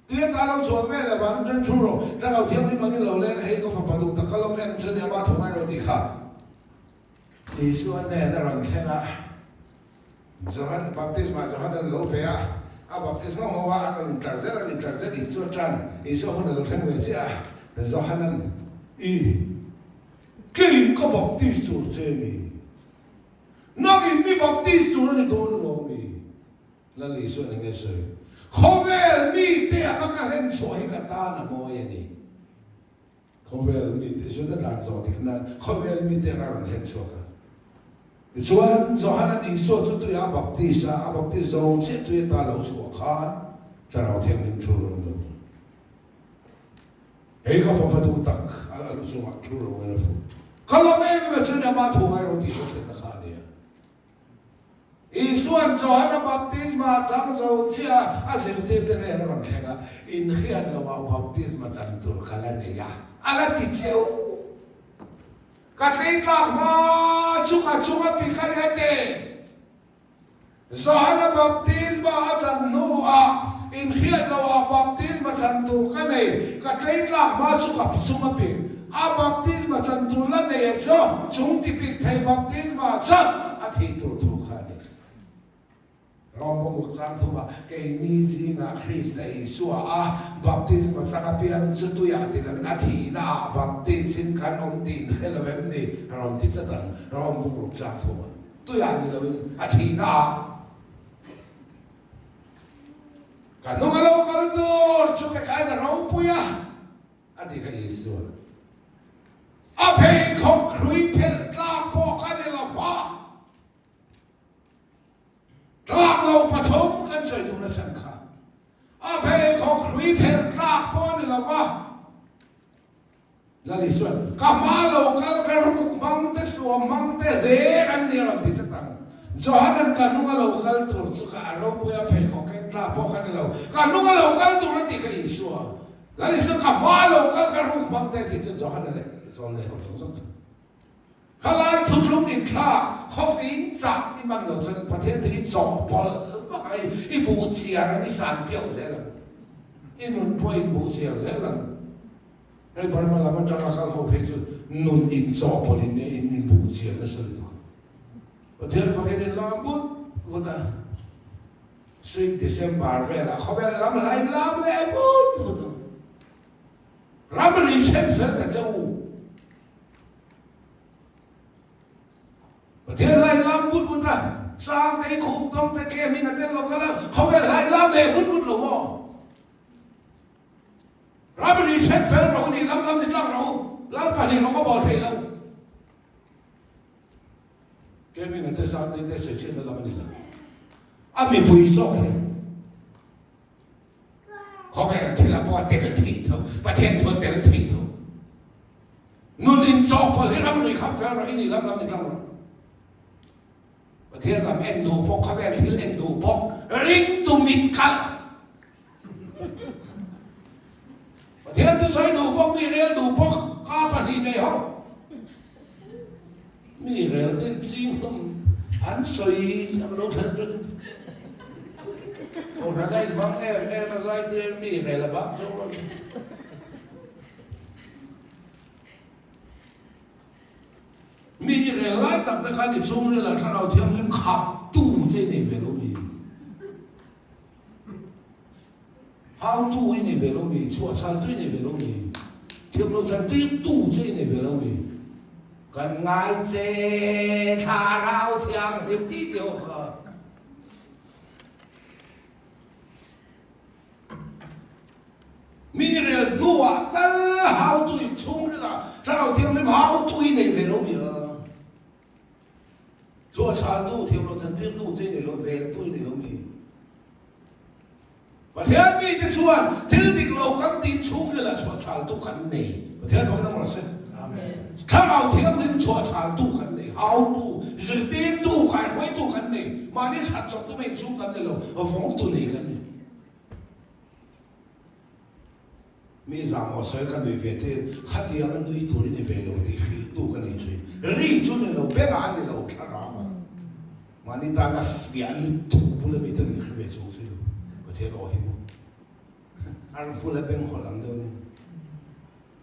Tia ta lo chhuak vel leh van atang thu rawh, Thlarau Thianghlim angin lo leng hei ka fapa duh tak ka lawm em chu nia mah thu ngai rawh tih kha. Isua hnen a rawn thleng a, Johan baptisma Johanan lo pe a, a baptis ngauh ngauh a, an rawn intlar zel a, intlar zel Isua tan Isua hun a lo thleng ve chiah a, Johanan i keiin ka baptis tur che mi? Nangin mi baptis tur a ni dawn lo mi? Lal Isuan eng nge sawi? Khawvel mite anga ka hlen chhuah hi ka tan a mawi a ni. Khawvel mite, Juda dan zawh dik nan khawvel mite anga rawn hlen chhuak a. Tichuan, Johanan Isua chu tuiah a baptis a, a baptis zo chiah tui ata lo chhuah khan Thlarau Thianghlim thu rawn lo. Hei ka fapa duh tak a lu chungah thu ro ngai a fu. Ka lawm em em a chuan amah thu ngai ro tih hriat hlenna kha a nia. Isua'n Johana baptisma a chang zo chiah a, a zirtirte hnen a rawn thleng a, inhriat loah baptisma chan tur ka la nei a, a la ti cheu. Ka tleitlak hma chu ka chunga pik a nia te. Johana baptisma a chan hnuah inhriat loah baptisma chan tur ka nei, ka tleitlak hma chu ka chung a pik. A baptisma chan tur la nei a chu chung tipik thei baptisma chu a thih tur thu kha a ni. Rawngbaw chang thumah keini zingah Krista Isua a baptisma chang apiang chu tuiah ti lovin a thihnaah baptisin kan awm tih inhre lo em ni? A rawn ti chat ang Rawngbaw chang thumah. Tuiah ni loin a thihna ah ka hnung a lo kal tur chu ka kain a ropui a, a ti kha Isua. A pheikhawk hrui phelh tlak pawh ka ni lo va, tlak lo pathum kan sawi duhna chhan kha a pheikhawk hrui phelh tlak pawh a ni lo va. Lal Isuan, Ka hma lo kal ka ruk hmang te, suam hmang te hler an ni a rawn ti chat ang. Johanan ka hnung a lo kal tur chu ka a ropui a pheikhawk eng tla pawh ka ni lo. Ka hnung a lo kal tur a ti kha Isua. Lal Isuan, Ka hma lo kal ka ruk hmang te a ti chu Johana leh Zawlnei ho zawng zawng kha. Khalai thuthlung inthlak, khawfi in chah i man lo chuan Pathian chu i chawhpawlh vak a, i buh chiar ang, i san piauh zel ang. I nun pawh in buh chiar zel ang. Hei Burma lam atanga kal ho phei chu nun inchawhpawlh in in inbuk chian nasa lutuk a. Pathian fakin in lam vut vut a, Sweet December velah khawvel lam hla in lam leh vut vut a. Ramri then fel ta che u. Pathian hla in lam vut vut a, Sangte i khup tawng te ke hmin a tel lo kal a, khawvel hla in lam leh vut vut lo maw? Ramri then fel rawh u ni, lam lam ni tlak rawh u, Lalpa hnih rawng a bawl thei lo. Kevin a te Sangte te sawi chhiatna lam a ni lo. A mipui zawk hian khawvel thil a pawh a tel thei tho, Pathian thu a tel thei tho. Nun inchawhpawlh hi ramri kham fel rawh i ni, lam lam ni tlang rawh. Pathian lam en duh bawk, khawvel thil en duh bawk, ringtu mit khalh. Pathian thusawi duh bawk, mi rel duh bawk, ka pahnih nei ho. Mi rel ten ching hlawm an sawi ang lo thlen chu Kohhran a inhmang em em a zai te mi rel a bak zawk lo ni. Mi i rel lai tak te khan i chhungril ah thlarau thianghlim khap tu che i nei ve lo mi. Hautu i nei ve lo mi, chhuahchhaltu i nei ve lo mi, thiamlo chantirtu che i nei ve lo mi, kan ngai che thlarau thianghlim ti tih ho kha. Mi rel hnuah tal hautu i chhungrilah thlarau thianghlim hautu i nei ve lo mi a. Chhuahchhaltu, thiamlo chantirtu che i nei lo, veltu i nei lo mi. Pathian mite chuan thil dik lo kan tih chhungril ah chhuahchhaltu kan nei. Pathian fak na mawlh se. Thlarau Thianghlim chhuahchhaltu kan nei, hautu, zirtirtu, kaihruaitu kan nei. Mahni that chawp te mai inchhung kan ni lo, vawngtu nei kan ni. Mi zahmawh sawi ka nui ve te, khatiang a nui tur i ni ve lo tih hrilhtu ka nei thin. Ri chu ni lo, bengah a ni lo, thlarau a. Mahni tana fiah lutuk bula mite min hre ve chung si lo, Pathian aw hi maw? A ram bula beng hawlh ang deuh ni.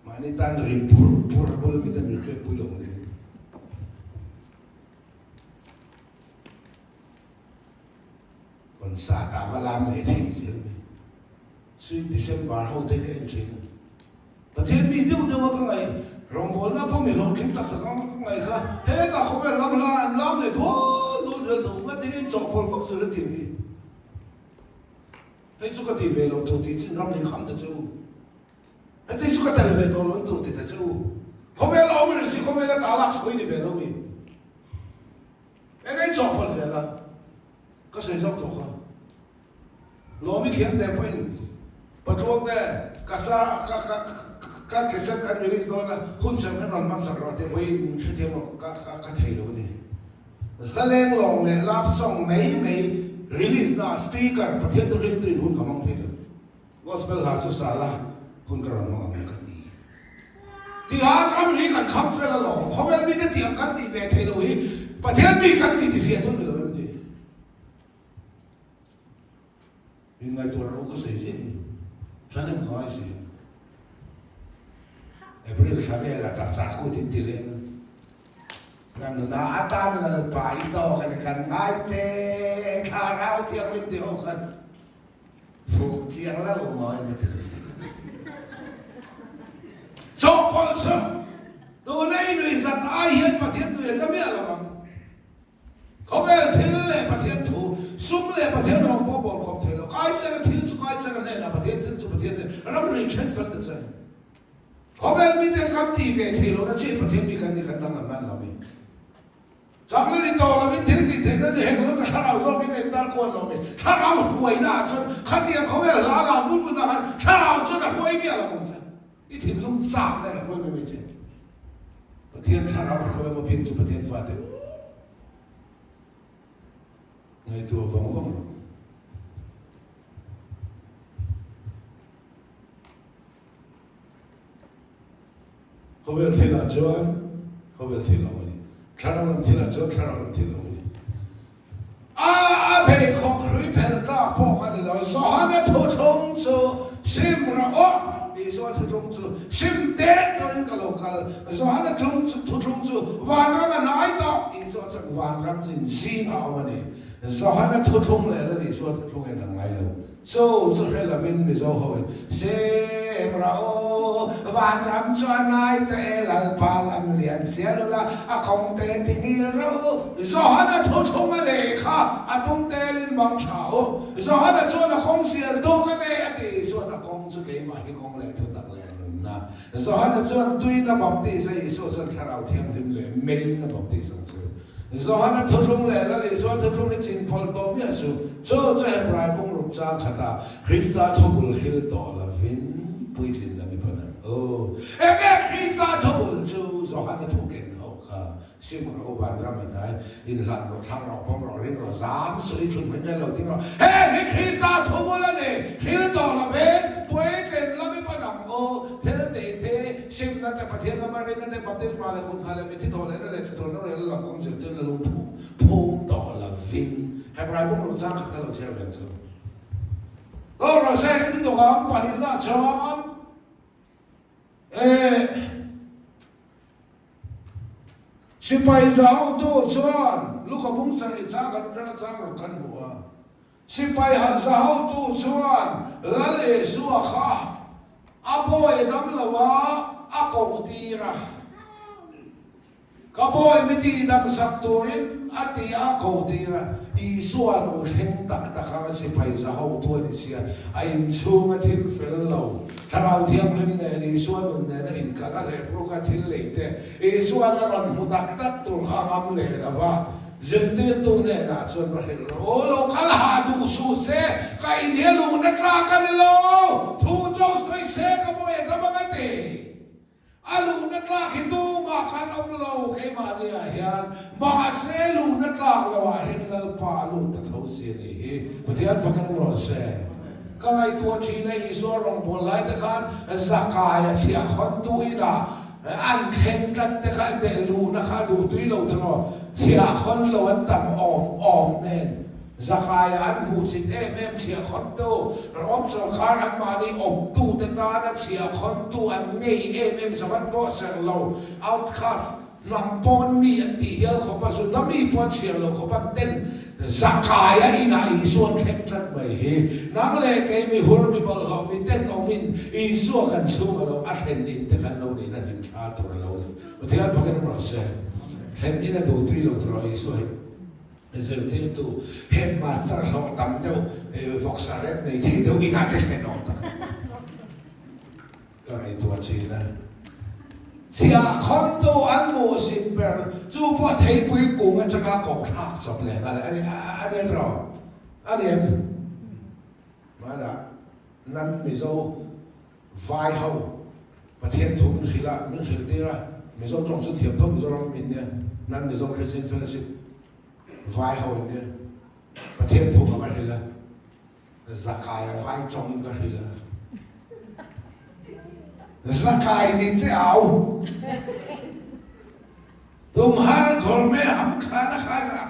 Mahni tan ri bur bur bula mite min hriatpui lo ang deuh ni. Concert ah va lam leh thei zel mai. Sweet December ho te ka en thin a. Pathian mi deuh deuh a ka ngaih, rawngbawlna pawh mi hlawhtling tak tak ang ka ngaih kha, hetah khawvel lam hla an lam leh dual dual zel tho, ngatin in chawhpawlh vak zel a tih hi. Hei chu ka ti ve lo tur tih chin ram ri kham ta che u. Heti chu ka tel ve tawh lo an tur ti ta che u. Khawvel a awm reng si, khawvel a ta lak chhuah i ni ve lo mi. Eng a in chawhpawlh zel a, ka sawi zawk tawh kha. Lawmi thiam te pawhin Patluang te ka sa ka ka ka cassette kan release dawn a, hun serh min rawn hmansak rawh tih pawhin hrethiam rawh ka ka ka thei lo a ni. Hla leng lawng leh love song mai mai release na speaker Pathian thu rintuin hun ka hmang thei lo. Gospel hla chu sa la hun ka rawn hmang ang ka ti. Tiang ram hi kan kham fel alawm, khawvel mite tiang kan tih ve thei lo hi Pathian mi kan tih tifiah dawn ni lo em ni? Inngaihtuah rawh u ka sawi ziah hi, thahnem ka ngai si. April thla velah chak chak kut in ti leng a, ka nuna atan Lalpa i tawk a ni kan ngai che Thlarau Thianghlim ti ho khan Fuh chiang lo maw in a ti leh. Chawhpawlh chu tuna i nui zat ai hian Pathian nui a za miah lo ang. Khawvel thil leh Pathian thu, sum leh Pathian rawng pawh bawl khawp thei lo. Kaisara thil chu Kaisara hnenah, Pathian thil chu Pathian hnenah ramri then fel ta che. Khawvel mite kan tih ve thei lohna chiah Pathian mi kan ni kan danglam nan lo mi. Chakna ni tawh lovin thil tih theihna ni hek lo ka thlarau zawkin a intar kual lo mi. Thlarau huaina ah chuan khatiang khawvel hla lam vut vut ah khan thlarau chuan a huai miah lo ang che. I thinlung chak nen a hruai mai mai che. Pathian thlarau hruai maw piang chu Pathian fate ngaihtuah vang vang rawh. Khawvel thilah chuan khawvel thil awm a ni. Thlarau lam thilah chuan thlarau lam thil awm a ni. A a pheikhawk hrui phel tlak pawh ka ni lo. Johana thuthlung chu sim rawh aw. Isua. Isua thuthlung chu sim tek turin ka lo kal. Johana thlung chu thuthlung chu vanram a hnai tawh. Isua chuan vanram chu inzing a awm a ni. Johana thuthlung leh Lal Isua thuthlung en ang ngai lo. Chu chu hre lovin Mizo hoin, Sem ra aw, vanram chu a hnai ta e, Lalpa lam lian sial ula, a kawng te ti ngil rawh u. Johana thuthlung a nei kha a tum telin mang tha u. Johana chuan a kawng sial tu ka nei a ti. Isua'n a kawng chu keimah hi kawng leh thutak leh nunna. Johana chuan tuin a baptis a, Isua chuan Thlarau Thianghlim leh meiin a baptis ang chu. Johana thuthlung leh Lal Isua thuthlung hi chinpawlh tawh miah suh. Chu chu Hebrai bungruk chang khatah Krista thubul hril tawh lovin puitlin lam i pan ang u. Enge Krista thubul chu? Johana thu ken ho kha sim rawh u, vanram a hnai, inhlan rawh, thlang rawh, pawm rawh, ring rawh, zam suh i thun hming hian lo ding rawh. Heng hi Krista thubul a ni, hril tawh lovin puitlin lam i pan ang u. Thil tih thi, simna te, Pathian lama rinna te, baptisma leh kut nghah leh mithi thawh lehna leh chatuan rorelna lam kawng zirtirna lung phum phum tawh lovin Hebrai bungruk chang khat kha lo chhiar ve ang chu. Aw rawh se, ring lutuk ang, pahnihna chuan eh Sipai zautu chuan Luka bung sarih chang khat atanga chang ruk kan hmu a. Sipai za hotu chuan Lal Isua kha a bawi dam lo a, a koh tir a. Ka bawi mi tih dam sak turin a ti a koh tir a. Isua nu thleng tak tak anga sipai za hotu a ni sia, a inchhung a thil fel lo. Thlarau Thianghlim nen Isua nun nen a inkalh a hlep ruk a thil lei te Isua'n a rawn hmu tak tak tur kha a ngam leh lo va. Zirtirtu hnenah chuan va hrilh rawh u, lo kal hah duh suh se, ka inhia luhna tlak a ni lo, thu cho sawi se ka mawi a dam ang a ti. A luhna tlak hi tumah khan awm lo keimahni ah hian, mahse luhna tlak lo ah hian Lalpa a lut ta tho si a nih hi, Pathian fakin awm rawh se. Ka ngaihtuah thin a, Isua rawngbâwl lai te khan Zakai a chhiahkhawntu inah An thleng tlat te kha an teh luhna kha a duh tui lo tiraw, chhiahkhawn lo an tam awm awm nen Zakaia an hmuhsit em em chhiahkhawntu, Rom sawrkar anmahni awptute tana chhiahkhawntu an ngei em em Sabbath pawh serh lo, outcast, hnam pawn mi an tih hial khawp a, Juda mi pawh an chhiar lo khawp an ten Zakaia inah Isua an thleng tlat mai hi. Nang leh kei mi hur mi bawlhhlawh mi tenawmin Isua kan chhung a lo a thlen in te kan lo nihna hlim thla tur a lo ni. Pathian fakin awm rawh se. Thlen in a duh tui lo tur a Isua hi zirtirtu headmaster hlawh tam deuh vawksa rep nei thei deuh inah te thlen awm tak. Ka ngaihtuah thin a. Chhiahkhawntu an hmuhsit ber chu pawh theipui kung atanga koh thlak chawp leh nghal a ni a ni tawh a ni em? Hmanah nan Mizo vai ho Pathian thu min hrilh a, min hrilh tir a, Mizo tawng chu thiam tho Mizoram min nia, nan Mizo Christian Fellowship vai ho in nia, Pathian thu ka va hrilh a. Zakai a vai tawngin ka hrilh a, Zakai ni che au, Tumhar ghar me hum khana khai ra,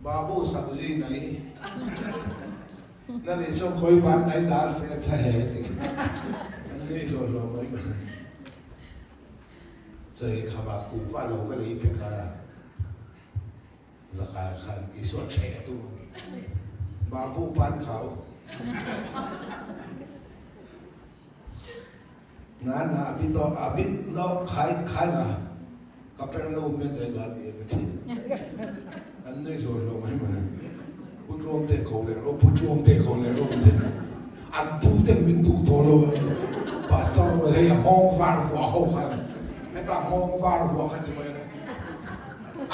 Babu sabzi nai, na nih chuan khawi ban nai dal se a cha he ti kha an nui hlawh hlawh mai mai. Chei khama kuhva lo va lei pe kha. Zakaia khan Isua ṭheh a tum a, Babu pan khau. Na na abi to abi no khai khai na ka per na um me chai ban mi ka thi. An nui hlo hlo mai mai. Pu tluang te ko le ro pu tluang te ko le ro te. An pu ten min duh tawh lo a. Pastor wal hei a nghawng var vuah ho khan. Heta nghawng var vuah kha ti mai a.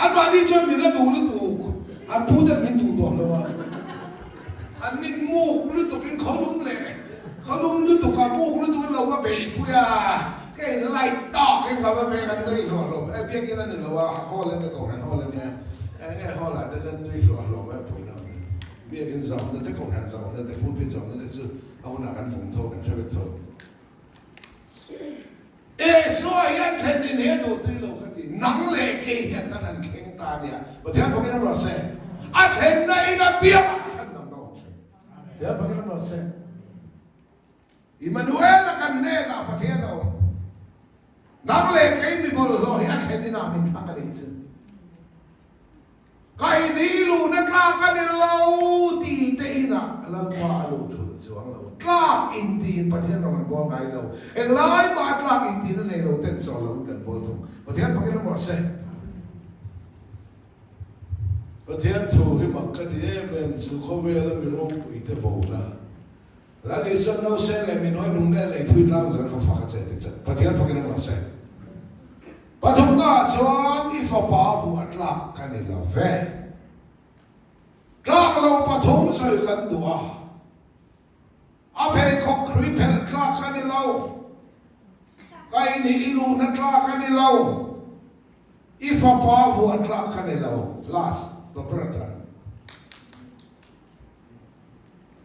Anmahni chuan min la duh lutuk, an pu ten min duh tawh lo a, an min muk lutukin khawlum leh khawlum lutuk a muk lutukin lo va beihpui a, ka in light tawk in ka va beng an nui hluah hluah mai, biakin a ni lo a, hall a ni kohhran hall a nia, eng nge hall ah te chuan nui hluah hluah mai a puina awm em, biakin zauna te kohhran zauna te pulpit zauna te chu a hunah kan vawng tho kan hre vek tho. Isua hian thlen in he duh tui lo ka ti, nang leh kei hian kan han thleng ta nia, Pathian fakin awm rawh se, a thlenna in a biak ah chhan dang ka awm thin, Pathian fakin awm rawh se. Immanuela kan hnenah Pathian a awm. Nang leh kei mi bawlhhlawh hi a thlen inah min thlang a nih chu. Ka in i luhna tlak a ni lo ti te inah Lalpa a luh thulh chuang lo. Tlak in tiin Pathian rawng an bawl ngai lo. Englai mah a tlak in tiin a nei lo ten chawl loin kan bawl thung. Pathian fakin awm rawh se. Pathian thu hi mak ka ti em em chu khawvela mi ropuite bona. Lal Isuan Nose leh Minoi nung leh lei thui tlang zan kha fak a che ti chat. Pathian fakin awm rawh se. Pathumna ah chuan i fapa vuah a tlak ka ni lo ve. Tlak lo pathum sawi kan duh a. A pheikhawk hrui phelh tlak ka ni lo. Ka in hi i luhna tlak a ni lo. I fapa vuah tlak ka ni lo. Last, tawp ber atan.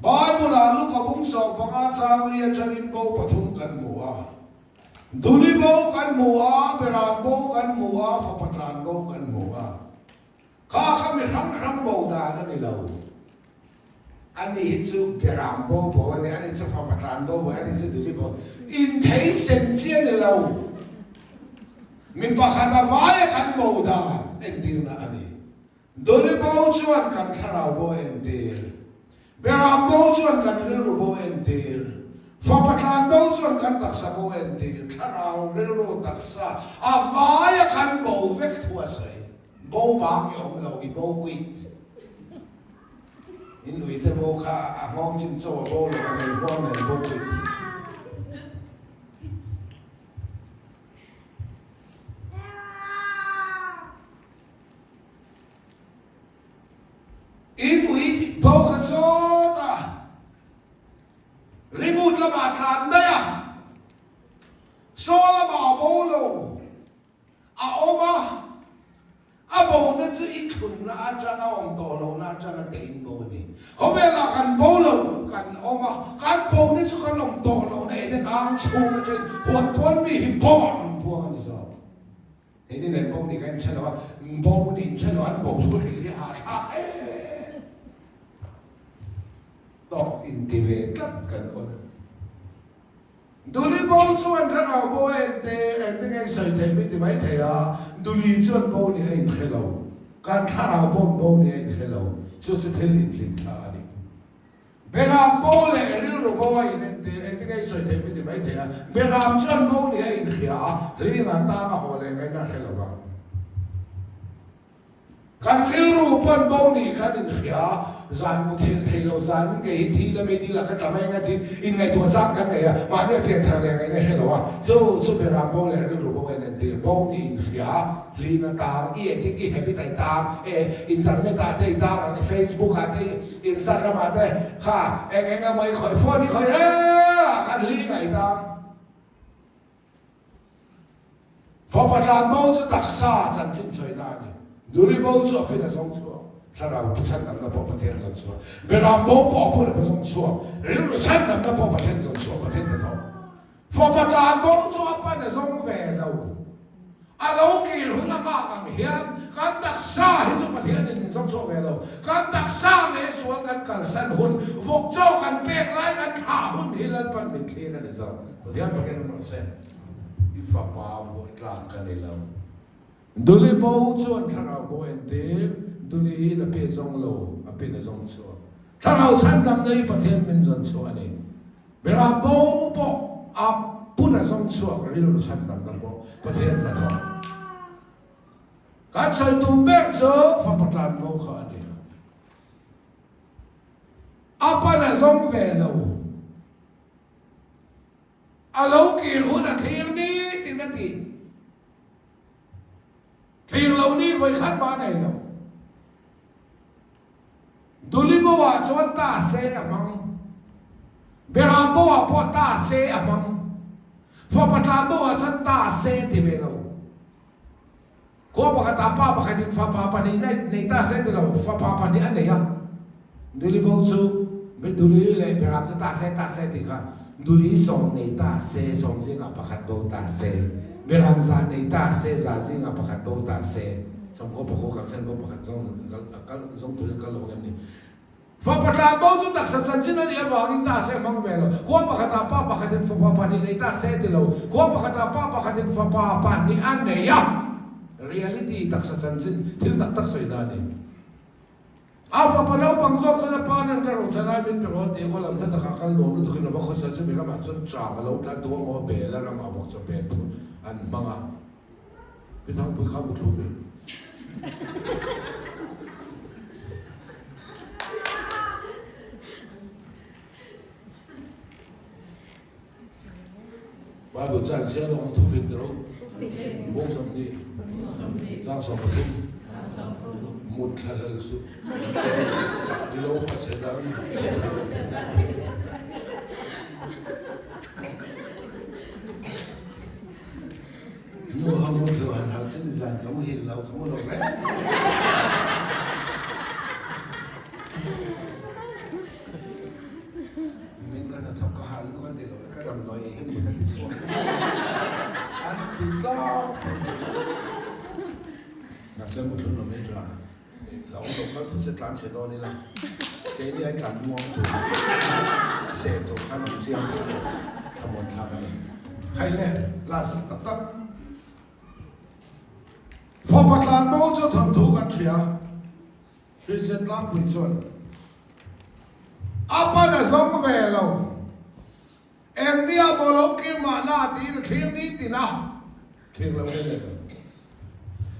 Bible-ah Luka bung 15 chang li atangin bo pathum kan hmu a. Duli bo kan hmu a, Beram bo kan hmu a, Fapa tlan bo kan hmu a. Kha kha mi hrang hrang bo dan a ni lo. Ani hi chu Beram bo bo a ni, ani chu Fapa tlan bo bo, ani chu Duli bo. Inthei sem chi a ni lo. Mi pakhat a vaia kan bo dan entirna a ni. Duli bo chuan kan thlarau bo a entir. Beram bo chuan kan rilru bo a entir. Fapa tlan bo chuan kan taksa bo a entir. Thlarau, rilru, taksa a vaia kan bo vek thu a sawi. Bo bang i awm lo, i bo quit. In uite bo kha a nghawng chin chaw a bo lo, a nei hmuam nen bo quit. In ui bo kha zawt a, ringut lamah tlan daih a, saw lamah a bo lo, a awm a, a bona chu i thlunna atanga awm tawh lohna atanga teh in bo a ni. Khawvelah kan bo lo, kan awm a, kan bona chu kan awm tawh lohna Eden ang chhung atangin huat pawn mi hi bo ah min buang a ni zawk. Keini nen bo nih ka inhre lo a, bo nih inhre lo an bo thu hrilh hi hahthlak em tawk inti ve tlat kan kawl a. Duli bo chuan thlarau bo a ente engte nge i sawi theih mi ti mai thei a, Duli chuan bo nih a inhre lo, kan thlarau paw'n bo nih a inhre lo, chu chu thil inhlimthla a ni. Beram bo leh rilru bo a inentir, engtin nge i sawi theih mi ti mai thei a, Beram chuan bo nih a inhria a, hlingah tang a haw leh ngaihna a hre lo va. Kan rilru pawn bo nih kan inhria a, zan mu thil thei lo, zanin kei hi thi la mi dil ah ka tla mai anga thin inngaihtuah chang kan nei a, mahni a pian thar leh ngaihna hre lo a, chu chu Beram bo leh rilru bo a inentir, bo nih inhria a, hling a tang, i etik i habit a i tang, e internet ah te i tang ang, i facebook ah te i. Instagram ah te kha eng eng emaw i khawih phone i khawih reng ah khan hling a i tang. Fapa tlan bo chu taksa chanchin sawina a ni. Nuli bo chu a pin a zawng chhuak, thlarau chhandamna pawh Pathian zawn chhuak, Beram bo pawh a phun a zawng chhuak, rilru chhandamna pawh Pathian zawn chhuak, Pathian hnathawk. Fapa tlan bo chu a pan a zawng ve lo. A lo kir hun a nghak ang hian kan taksa hi chu Pathianin min zawng chhuak ve lo. Kan taksa nge sual kan kalsan hun, vawk chaw kan pek lai kan thlah hun hi Lalpan min thlir a ni zawk. Pathian fakin awm rawh se. I fapa vuah tlak ka ni lo. Duli bo chuan thlarau bo entir, Duli in a pe zawng lo, a pin a zawng chhuak. Thlarau chhandamna hi Pathian min zawn chhuah a ni. Beram bo pawh a pun a zawng chhuak rilru chhandamna pawh Pathian hnathawk. Kan sawi tum ber chu fapa tlan bo kha a ni a. A pan a zawng ve lo. A lo kir hun a thlir nitin a ti. Thlir lo ni vawikhat mah a nei lo. Duli bo ah chuan ta se a hmang. Beram bo ah pawh ta se a hmang. Fapa tlan bo ah chuan ta se ti ve lo. Khua pakhatah pa pakhatin fapa pahnih nei ta se ti lo, fapa pahnih a nei a. Duli bo chu mi duli leh beram chu ta se ta se tih kha duli sawm nei ta se sawm zingah pakhat bo ta se, beram za nei ta se za zingah pakhat bo ta se. Sawmkaw pakhaw kalsan bo pakhat zawng kal zawng turin kal lo ang em ni? Fapa tlanbo chu taksa chanchin a nih avangin ta se hmang ve lo. Khua pakhatah pa pakhatin fapa pahnih nei ta se ti lo. Khua pakhatah pa pakhatin fapa pahnih a nei a. Reality, taksa chanchin, thil tak tak sawi na a ni. A fapa naupang zawk chuan a pa nen ka rochhan ai min pe maw tih khaw lam hla takah kal nuam lutukin a va khawsa chumi ramah chuan ṭam a lo tla duh a maw bel a ramah vawk chaw pen thu an hmang a. Pi Thangpui kha muthlum i. Bible caan chhiar lawng thufin ti ro. Bung 20 caang 13 mut thla hlel suh. I lo pachhe dang. Nu ho mutlu han hal chin zan ka muhil lo ka mu lo reng. Nimin ka hnathawk ka hal lutuk an ti lo le ka damdawi ei hian mut a ti chhuak an ti tlangpui. Mahse muthlun awm hi tha hlauhawm lo kal thut se tlan chhe dawn ila keini ai tlan muang tur a seh tur khan awm chiang se thlamuan thlak a ni. Khai le last tak tak. Fapa tlanbo chu thawnthu kan hria. Kristian tlangpui chuan a pan a zawng ve lo. Eng nia maw lo kir mahna tiin a thlir ni tin a, thlir lo nge leh lo.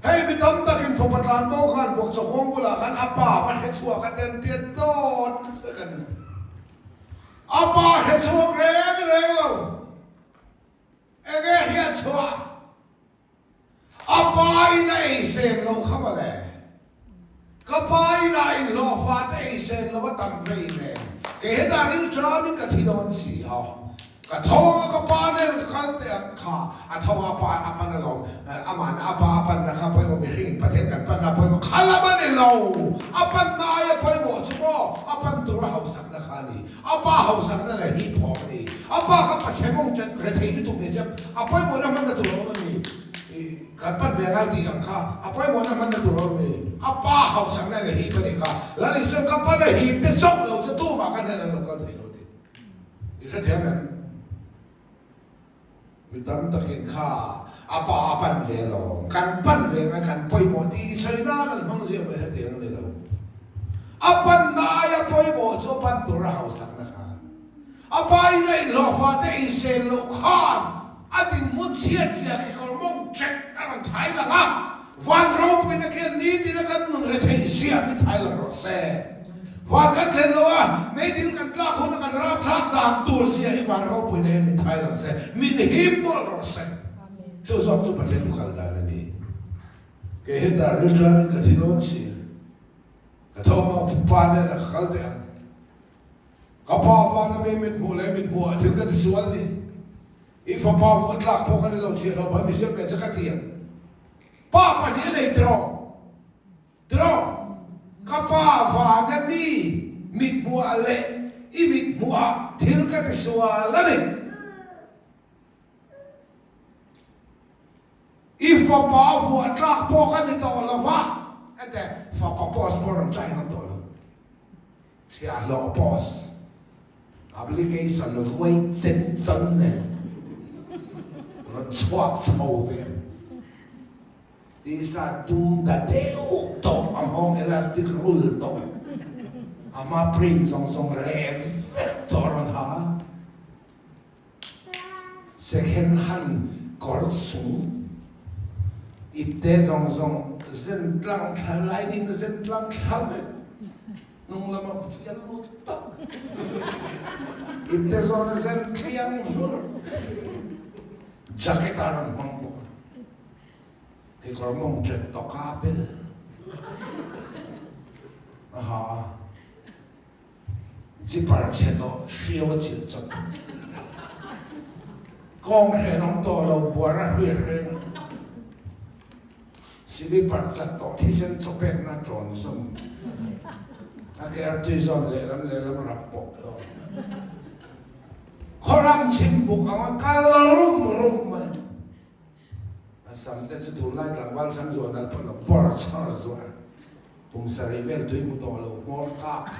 Hei mi tam takin fapa tlanbo khan vawkchaw bulah khan a pa va hre chhuak a ten tia dawt vek a ni. A pa hre chhuak reng reng lo. Enge hian chhuah? A pa in a ei sen lo kha mawle. Ka pa in a inhlawhfa te ei sen lo a tam vei nen. Kei hetah rilṭam in ka thi dawn si a. Ka tho anga ka pa nen ka kal teh ang kha. A tho a pa a pan alawm. Aman a pa a panna kha pawimawh mihring in Pathian kan panna pawimawh kha lam a ni lo. A panna aia pawimawh chu maw a pan tur a hausakna kha a ni. A pa hausakna leh hi phawk a ni. A pa kha pachhe mawng ṭet rethei lutuk ni se a pawimawhna hmanna tur a awm a ni. Kan pan ve ngai tih ang kha a pawimawhna hmanna tur a awm a ni. A pa hausakna leh hip a nih kha. Lal Isua ka pan a hip te chauh lo chu tumah ka hnen an lo kal thei lo tih i hrethiam em? Mi tam takin kha a pa a pan ve lo, kan pan ve ngai, kan pawimawh tih sawi nan an hmang zia mai hetiang a ni lo. A panna aia pawimawh chu a pan tur a hausakna kha. A pa in a inhlawhfa te ei sel loh khan a dinhmun chhiat zia kekawr mawng ṭek a rawn thai lang a, van ropuina khian nitin a kan nun rethei zia min thai lang rawh se. Van kan thlen lo a, meidil kan tlak hun a kan rapthlak dan tur zia hi van ropuina hian min thai lang se, min hip mawlh rawh se. Chu zawk chu Pathian thu kal dan a ni. Kei hetah rilṭamin ka thi dawn si. Ka tho hma pa nen a ka kal teh ang. Ka pa vana mi mit hmuh leh mit hmuh ah thil ka ti sual ni. I fapa vuah tlak pawh ka ni lo chhiah lo ban mi siam ve che ka ti ang. Pa pahnih a nei tiraw? Tiraw? Ka pa vana mi mit hmuh ah leh i mit hmuh ah thil ka ti sual a ni. I fapa vuah tlak pawh ka ni tawh lo va, hete fapa post pawh rawn try ngam tawh lo. Chhiahhlawh post application vuai chen chawn nen rawn chhuak chho ve. Tisa dum da deuh tawh a nghawng elastic rul tawh a hma print zawng zawng reh vek tawh a rawn ha a. Second hand kawr chung ipte zawng zawng zen tlang thla lining na zen tlang thla vek hnung lama fial lut tak ipte zawna zen thliang hlur jacket a rawn hmang bawk a kekawr mawng ṭet tawka bel a ha a. Zipper chhe tawh hriau a chilh chawp. Kawng hren awm tawh lo buar a hri hren. Silipar chat tawh thisen chawpekna ṭawn zawm. A ke artui zawn lehlam lehlam rap pawp tawh. Khawram chhim buk anga kal rum rum mai. A sam te chu tunlai tlangval sam zuah nalh pawh lo bawr chhawr zuah. Kum sarih vel tui hmu tawh lo hmawr kak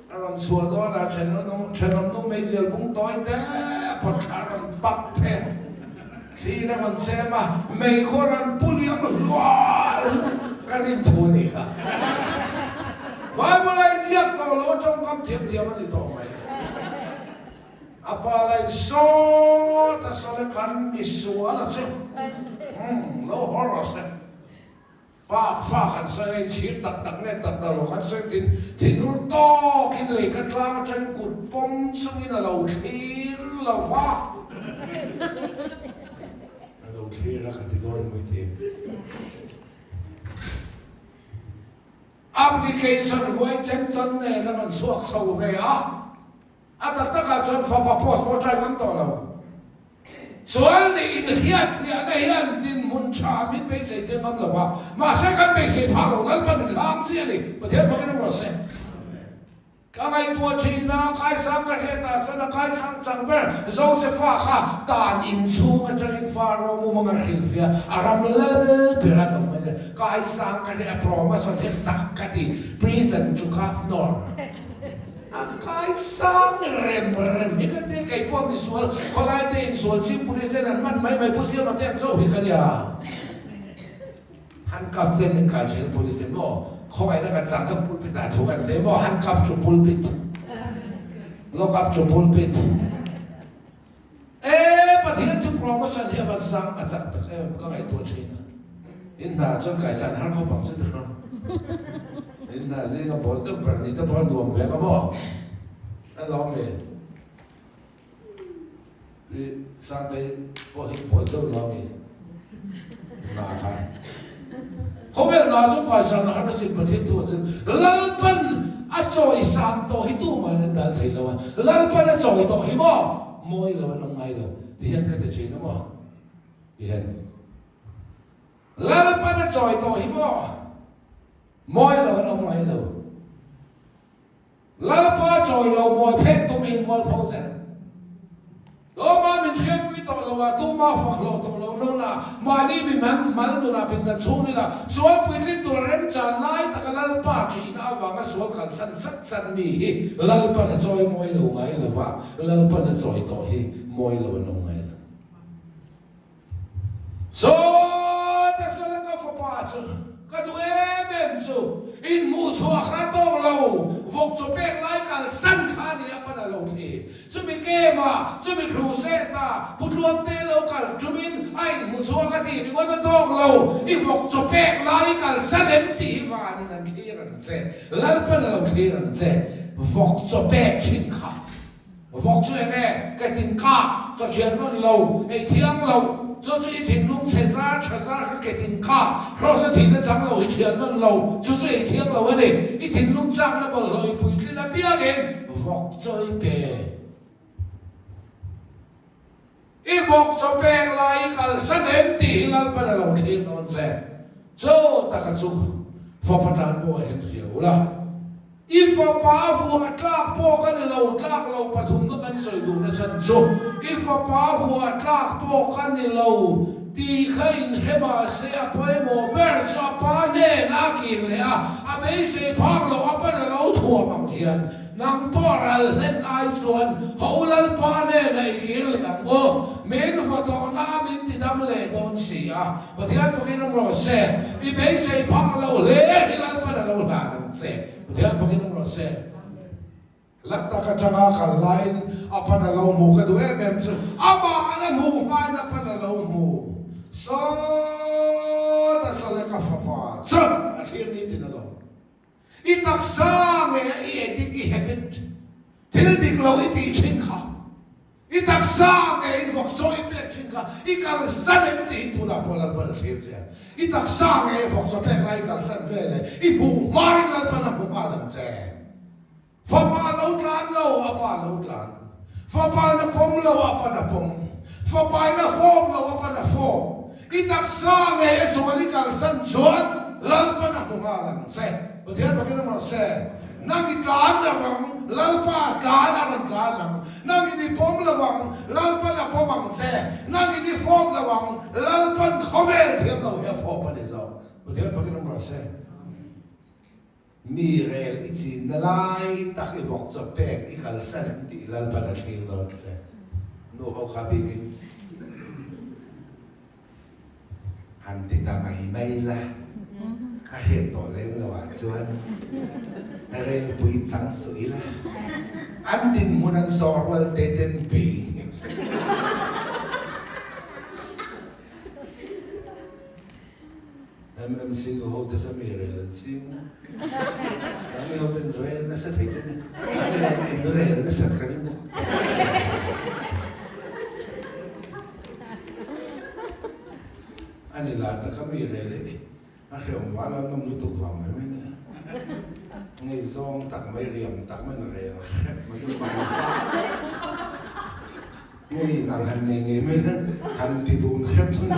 a rawn chhuah dawn a, thenawm nu meizial bung tawi te phawt thla a rawn pak phe, thlir a rawn chem a, meikhu a rawn pu liam hlual ka rin thu a nih kha. Bible a inziak tawh lo a tawngkam thiam thiam a ni tawh mai. A pa lain sawt a sawn a kan misual a chu umm lo haw rawh se. Pa fa kan sawi a inchhir tak tak nge tak tak lo kan sawi tin thinur tawkin lei ka tlang atangin kut pawm chungin a lo thlir lo va. A lo thlir a ka ti dawn mai thei. Application huai chen chawn nen a rawn chhuak chho ve a. A tak takah chuan fapa post pawh try ngam tawh lo. Chuan nih inhriatfiahna hian dinhmun tha min beisei tir ngam lo va, mahse kan beisei phak lo Lalpan in hlang chi a ni. Pathian fakin awm rawh se. Ka ngaihtuah thin a, kaisang ka hriatah chuan a kaisang chang ber Josefa kha tan inchhung atangin Faro mumang a hrilhfiah a ram lal ber an awm a ni. Kaisang ka hriat a promotion hian chak ka ti, prison to governor. A kaisang rem rem hi ka tia kei pawh misual khawlai te insual chi police ten an man mai mai pu Siama te ang chauh hi ka nia. Handcuff te min kai thin police ten maw khawngaihna ka chak na pulpit ah thu kan hle maw handcuff to pulpit lock up to pulpit e Pathian thu promotion hi a van sang a chak tak em ka ngaihtuah thin a in hna chuan kaisan har khawp ang che tiraw. In hna zinga boss deuh ber ni te pawh a nuam ve nga maw? A lawm e. Pi Sangtei pawh hi boss deuh lawm i hna kha. Khawvel hna chu kaisan a har asin Pathian thu a chin. Lalpan a chawi san tawh hi tumahin an dal thei lo a. Lalpan a chawi tawh hi maw? Mawi lo an awm ngai lo. Ti hian ka ti thin a maw? Ti hian. Lalpan a chawi tawh hi maw? Mawi lo an awm ngai lo. Lalpa chawi lo mawi phet tumin mualpho zel. Tuma min hriatpui tawh lo a, tuma fak hlawh tawh lo nuna, mahni mi man mal nunah pindan chhung ila, sual puitling tur a remchan lai taka Lalpa ṭihna avanga sual kalsan sat sat mi hi Lalpan a chawi mawi lo ngai lo va, Lalpan a chawi tawh hi mawi lo an awm ngai lo. Zawte sawn ka fapa chu ka duh em em chu inhmuh chhuah kha tawk lo, vawk chaw pek lai kalsan kha a ni a pan a lo thlir. Chumi game ah, chumi crusade ah Putluangte lo kal tumin a inhmu chhuak a tih ringawt a tawk lo, i vawk chaw pek lai kalsan em tih hi vanin an thlir ang che, Lalpan a lo thlir ang che, vawk chaw pek thin kha. Vawk chu eng e, ka tin kak, chaw thian nawn lo, ei thiang lo, chu chu i thinlung chhe zar tha zar kha ke tin kak, Kraws a thihna chang lo hi thian nawn lo, chu chu ei thiang lo a ni, i thinlung chakna bawlhhlawh i puitlin apiangin vawk chaw i pe. I vawk chaw pek lai i kalsan em tih hi Lalpan a lo thlir dawn che. Chaw taka chu fapa tan pawh a him hria ula. I fapa vuah tlak pawh ka ni lo, tlak lo pathumna kan sawi duhna chhan chu i fapa vuah tlak pawh ka ni lo tih kha inhre mahse a pawimawh ber chu a pa hnenah a kir leh a, a beisei phak loh a pan a lo thuam ang hian Nang pawh ral hlen ai chuan ho Lalpa nen a i kir leh ang u. Min vaw tawhna a min ti dam leh dawn si a. Pathian fakin awm rawh se. I beisei phak lo hle hi Lalpan a lo hlan ang che. Pathian fakin awm rawh se. Lam tak atanga kal laiin a pan a lo hmu ka duh em em chu amah an a hmuh hmain a pan a lo hmu. Sawta Saleka fapa chu a thlir nitin a lawm. I taksa nge a i addict, i habit, thil dik lo i tih thin kha, i taksa nge i vawk chaw i pek thin kha i kalsan em tih hi tunah pawh Lalpan a thlir che a. I taksa nge i vawk chaw pek lai i kalsan ve leh i hmuh hmain Lalpan a hmu nghal ang che. Fapa lo tlan lo, a pa lo tlan. Fapain a pawm lo, a pan a pawm. Fapain a fawp lo, a pan a fawp. I taksa ngei a sual i kalsan chuan Lalpan a hmu nghal ang che. Pathian fakin awm rawh se. Nang i tlan lo vang, Lalpa tlan a rawn tlan ang. Nang in i pawm lo vang, Lalpan a pawm ang che. Nang in i fawp lo vang, Lalpan khawvel thiam lo hi a fawp a ni zawk. Pathian fakin awm rawh se. Mi rel i chinna lai tak i vawk chaw pek i kalsan em tih Lalpan a thlir dawn che. Nu ho kha bikin han ti ta mai mai la, a hriat tawh lem lo ah chuan relpui chang suh ila, an dinhmun an sawh rual te ten bei nghek hle. MMC nu ho te chuan mi rel an ching a, nangni ho ten rel nasa thei chu nia, nangni lah in in rel nasa kha ring bawk. A ni lah taka mi rel hi a hrehawm val a nawm lutuk vang mai mai nia, ngaihzawng tak mai riam tak mai in rel hrep mai chu man hla vek. Ngei ang han nei ngei mai na, han ti dun hrep thung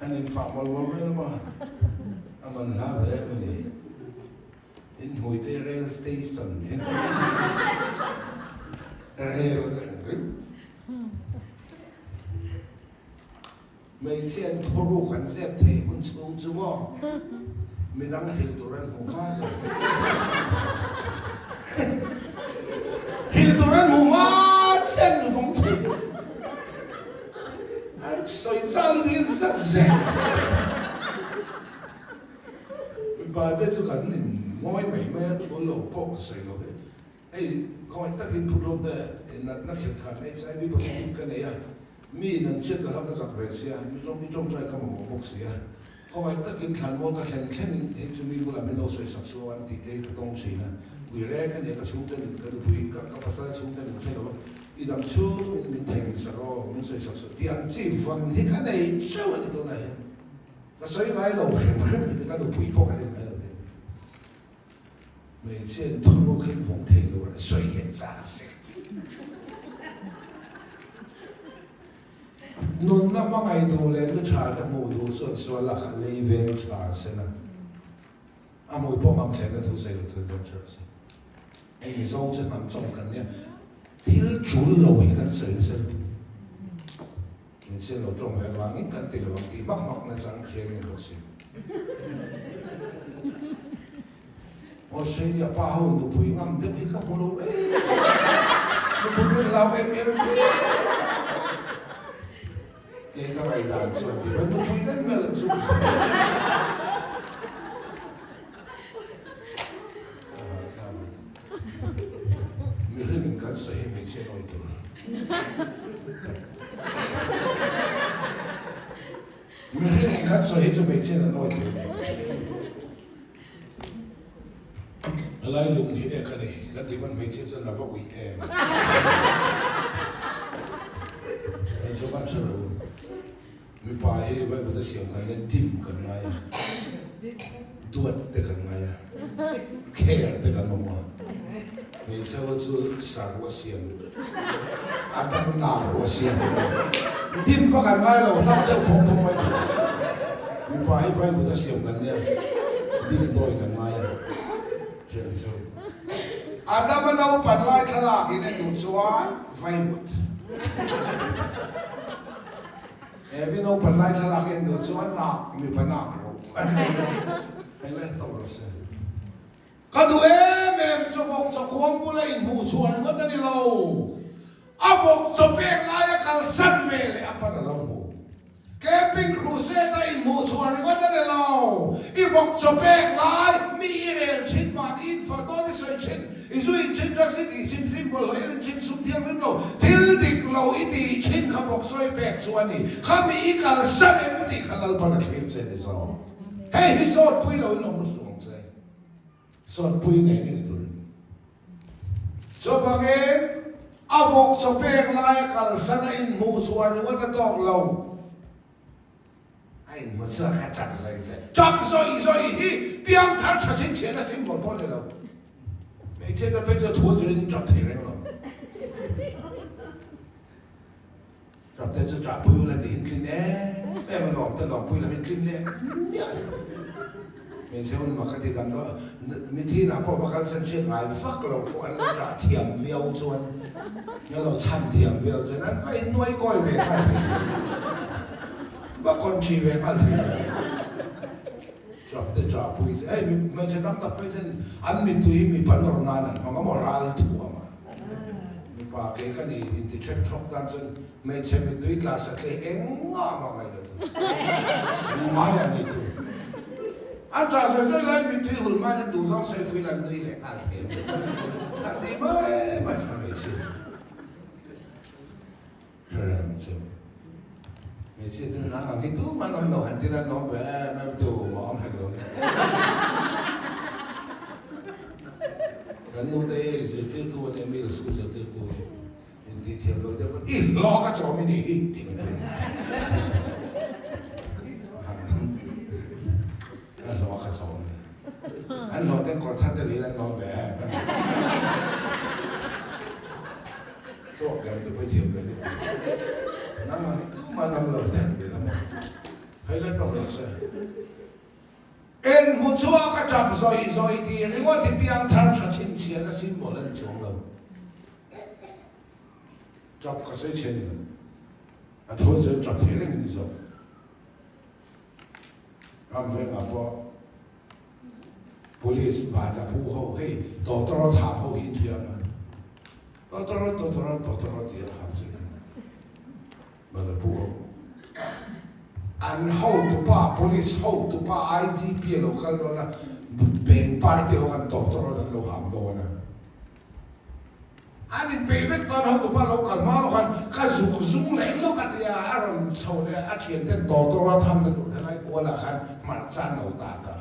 an infah mawlh mawlh mai lawm a, a man hla ve em a ni. Inhmuite rail station hi rail kan rim. Hmeichhia an thuruk an zep theih hun chhung chu maw midang hrilh tur an hmuh hma zawk te hrilh tur an hmuh hma chian an vawng thei an sawi chak lutuk in zat zel zet mipa te chu kan in ngawi mai mai a thul lo pawh ka sawi lo hi hei khawngaih takin phutlo te natna khirh khan HIV positive ka nei a. Mi in an hriat loh a ka zak ve sia, mi tawng i tawngtai ka mamawh bawk si a. Khawngaih takin thlanmual ka thlen thlengin hei chu mi bulah min lo sawi sak suau an tih te hi ka tawng thin a. Ui rek a nia ka chhungten ka nupui ka ka pasal chhungten an hre lo a, i dam chhungin min theihnghilh sak aw, min sawi sak suau tih ang chi vawn hi ka nei teuh a ni tunah hian. Ka sawi ngai lo hrim hrim hi te ka nupui pawh ka rin ngai lo te a ni. Hmeichhia in thuruk hi vawng thei lo a sawi hian chak che. Nunna hmangaih duh leh nu tha te hmuh duh chuan sual a khat lei veng tha sen a, a hmui pawh ngam thlenna thu sawi lo thil veng tha se. Heng Mizo chu hnam chawm kan nia, thil tul lo hi kan sawi nasa lutuk. Hmeichhia lo tawng ve avangin kan ti lo ang tih hmak hmak nachang hriat ngei bawk si. Australia pa ho nupui ngam deuh hi ka hmu lo reng. Nupui ten hlau em em viau. Kei ka ngaihdan chuan ti mai nupui ten melh chu ka hre lo. Mihring in kan sawi hi hmeichhia nawi tur. Mihring in kan sawi hi chu hmeichhia na nawi tur a ni. A lai lung hi ek a ni kan tih pawn hmeichhia chuan a va uih em. Hmeichhe khan hre lo. Mipa hi Bible a siam kan nen dim kan ngai a, duat te kan ngai a, care te kan awm a, hmeichhe ho chu sarua siam, a dam nau a siam an ni. Dim va kan ngai lo, hlauh deuh phawng phawng mai thei. Mipa hi Bible a siam kan nia, dim dawi kan ngai a, thian chu. Adama naupan lai thlalak in en duh chuan vaivut. He mi naupan lai thlalak en duh chuan nak mipa nak ro a ni lo hei le tawh rawh se. Ka duh em em chu vawk chaw kuang bula inhmuh chhuah ringawt a ni lo. A vawk chaw pek laia kalsan ve leh a pan a lo hmu. Camping crusade a inhmuh chhuah ringawt a ni lo. I vawk chaw pek lai mi i rel thin mahni infah dawn i sawi thin, i zu in thin, drugs i tih thin, film bawlhhlawh i rin thin, sum thianghlim lo, thil dik lo i tih thin kha vawk chaw i pek chu a ni. Kha mi i kalsan em tih kha Lalpan a thlir che ni zawk. Hei hi sawtpui lo in awm suh ang che. Sawtpui ngei ngei ni turin. Chuvangin, a vawk chaw pek laia kalsan a inhmuh chhuah ringawt a tawk lo. A inhmu chhuak kha tap zawih zawih. Tap zawih zawih hi piangthar tha chhinchhiahna symbol pawh a ni lo. Hmeichhia te phei chu thu zirin in tap thei reng lo. Tap te chu ṭahpui ula tiin tlin em em a lawm te lawmpui lam in tlin leh miah lo. Hmeichhe hun mak a ti dam deuh a, mithi inah pawh va kal sen hriat ngai vak lo pawh an lo ṭah thiam viau chuan, an lo chhan thiam viau chuan an va innuai kawi ve nghal thei zel, va kawn ṭhi ve nghal thei zel. Ṭap te ṭah pui che. Hei hmeichhe tam tak phei chuan an mittui hi mipa nawr nan an hmang a maw ral thuam a. Mipa kei ka ni inti ṭhek ṭhawk tan chuan hmeichhe mittui tla satliah engah mah ngaih lo chu. Ngai a ni chu. An ṭah zawi zawi laiin mittui hul hmain an duhzawng sawi fuin an nui leh nghal thei a. Kha ti mai mai kha hmeichhia chu. Hre reng chu. Hmeichhia te nang ang hi tumah an awm lo han tir an awm ve em em tumah awm hek lo nia. Kan nu te hi zirtirtu a nia middle school zirtirtu a nia. Intih thiam lo deuh pawn i hlawh ka chawm i nih hi tih ka tum. A hlawh ka chawm a nia. An hlawh ten kawr thar te lei an lawm ve em em. Thluak lian te pawh i thiam ve deuh tih nangmah tumah an awm lo te han ti la maw? Hei la tawk lo se. En hmu chhuak a tap zawih zawih tih ringawt hi piangthar tha chhinchhiahna symbol a ni chuang lo. Tap ka sawi chhe ni lo. A thawn zel tap thei reng a ni zawk. Ram vengah pawh Police baza phu ho hei tawtawrawt hap ho hi in hria ang a, tawtawrawt tawtawrawt tawtawrawt tih a hap chin ang baza phu ho. An hotupa police hotupa IGP a lo kal dawn a, beng party ho khan tawtawrawt an lo hap dawn a. An inpeih vek dawn hotupa lo kal hma lawk khan ka zuk zung leh lawk a tia a rawn chho leh a thian ten tawtawra thamna tur helai kualah khan hmarcha an lo tat a.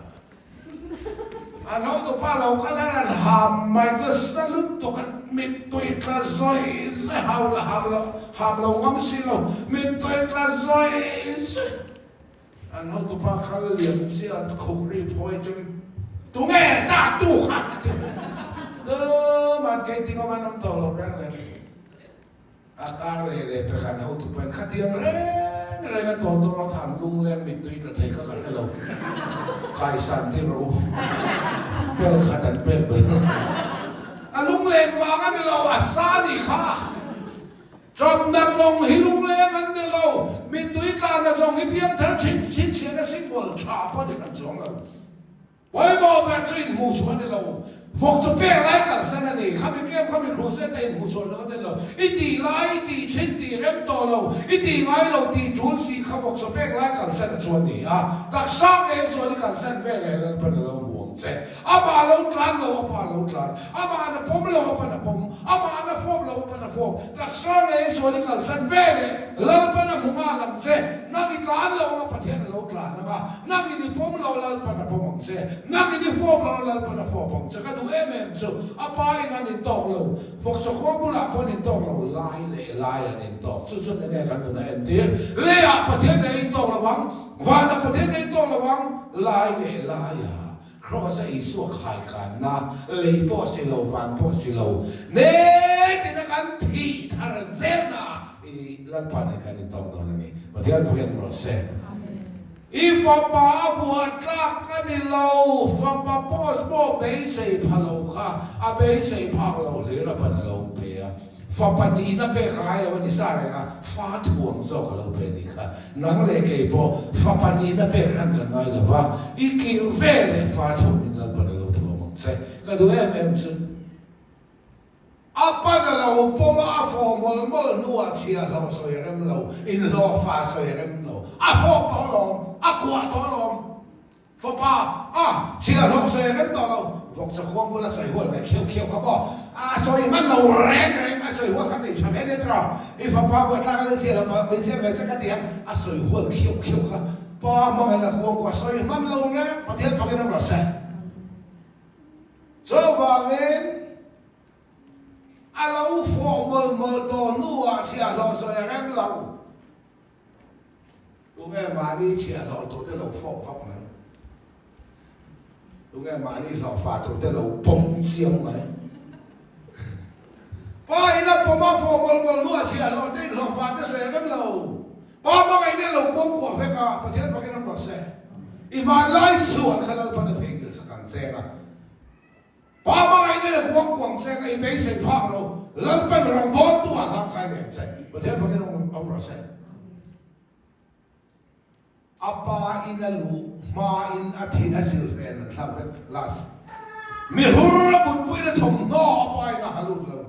An hotupa lo kal a rawn ham mai chu salute tawk a mittui tla zawi zawi hau la hau lo ham lo ngam si lo mittui tla zawi zawi. An hotupa kal liam chiah khuk ri phawi chuan tunge zah tu kha a ti mai a. Tuman kei tingawm an awm tawh lo reng reng. A kar leh leh pek an hotupa in khatiang reng reng a tawh tawh a than lungleng mittui tla thei kha ka hre lo. Kaisan ti rawh u. Bel khat an pek bel. A lungleng vang a ni lo, a sa nih kha. Chawpna zawng hi lungleng an ni lo, mittui tlana zawng hi piangthar chhin chhin chhian a symbol tha pawh ni hran chuang lo. Pawimawh ber chu inhmuh chhuah a ni lo, vawk chu pek lai kalsan a ni, khami kem khami crusade a inhmuh chhuah lo a ni lo, i tih lai i tih thin tih rem tawh lo, i tih ngai lo tih tul si kha vawk chu pek lai kalsan a chu a ni a, taksa nge zual i kalsan ve leh Lalpan a lo hmu ang che. Amah lo tlan lo, a pa lo tlan. Amah na pawm lo, a pa na pawm. Amah na fawp lo, a pa na fawp. Taksa ngei zual i kalsan ve leh Lalpan a hmu nghal ang che. Nang i tlan lo anga Pathian a lo tlan ang a. Nang in i pawm lo, Lalpan a pawm ang che. Nang in i fawp lo, Lalpan a fawp ang che. Ka duh em em chu a pa in an intawk lo. Vawkchaw bulah pawh an intawk lo, lai leh lai an intawk. Chu chuan enge kan nun a entir? Leiah Pathian leh a intawk lo ang. Vana Pathian nei tawh lo ang, lai leh laiah Kraws-a Isua khaikanna, lei pawh si lo, van pawh si lo, netina kan thih thar zelna i Lalpa nen kan intawk dawn a ni. Pathian fakin rawh se. I fapa a vuah tlak a ni lo, fapa post pawh beisei pha lo kha a beisei phak lo hlir a pan a lo pe a. Fapa nihna pek a ngai lo a ni sa reng a, fa thuang zawk a lo pe nih kha. Nang leh kei pawh fapa nihna pek khan kan ngai lo va, i kir ve leh fa thuam in Lalpan a lo thuam ang che. Ka duh em em chu a pan a lo pawm a, a fawh mawlh mawlh hnuah chhia hlawh sawi a rem lo, inhlawh fa sawi a rem lo, a fawp tawh alawm, a kuah tawh alawm. Fapa, A, chhia hlawh sawi a rem tawh lo, vawk chakuang bula sawi hual ve khiau khiau kha maw? A sawi hman lo reng reng, a sawi hual kha nei tha ve nia tiraw? I fapa buai tlak a la chhia lo mah min siam ve che ka ti ang, a sawi hual khiau khiau kha pa hmangin a kuang kuah sawi hman lo reng, Pathian fakin awm rawh se. Chuvangin a lo fawh mawlh mawlh tawh hnuah chhia hlawh sawi a rem lo. Tunge mahni chhiahhlawh tur te lo fawk vak mai? Tunge mahni hlawhfa tur te lo pawm chiang mai? Pa in a pawm a fawh mawlh mawlh hnuah chhiahhlawh te in hlawhfa te sawi rem lo. Pa hmangaih nen lo kuang kuah vek a, Pathian fakin awm rawh se. I hmanlai sual kha Lalpan a theihnghilh sak ang cheng a. Pa hmangaih nen huang kuang cheng a i beisei phak lo, Lalpan rawngbawltu ah hlang kai leh ang che. Pathian fakin awm rawh se. A pa in. ina luh hmain a thi a silfen an thlak vek last. Mi hur a mutpuina thawmhnaw a pa in a ha lut lo.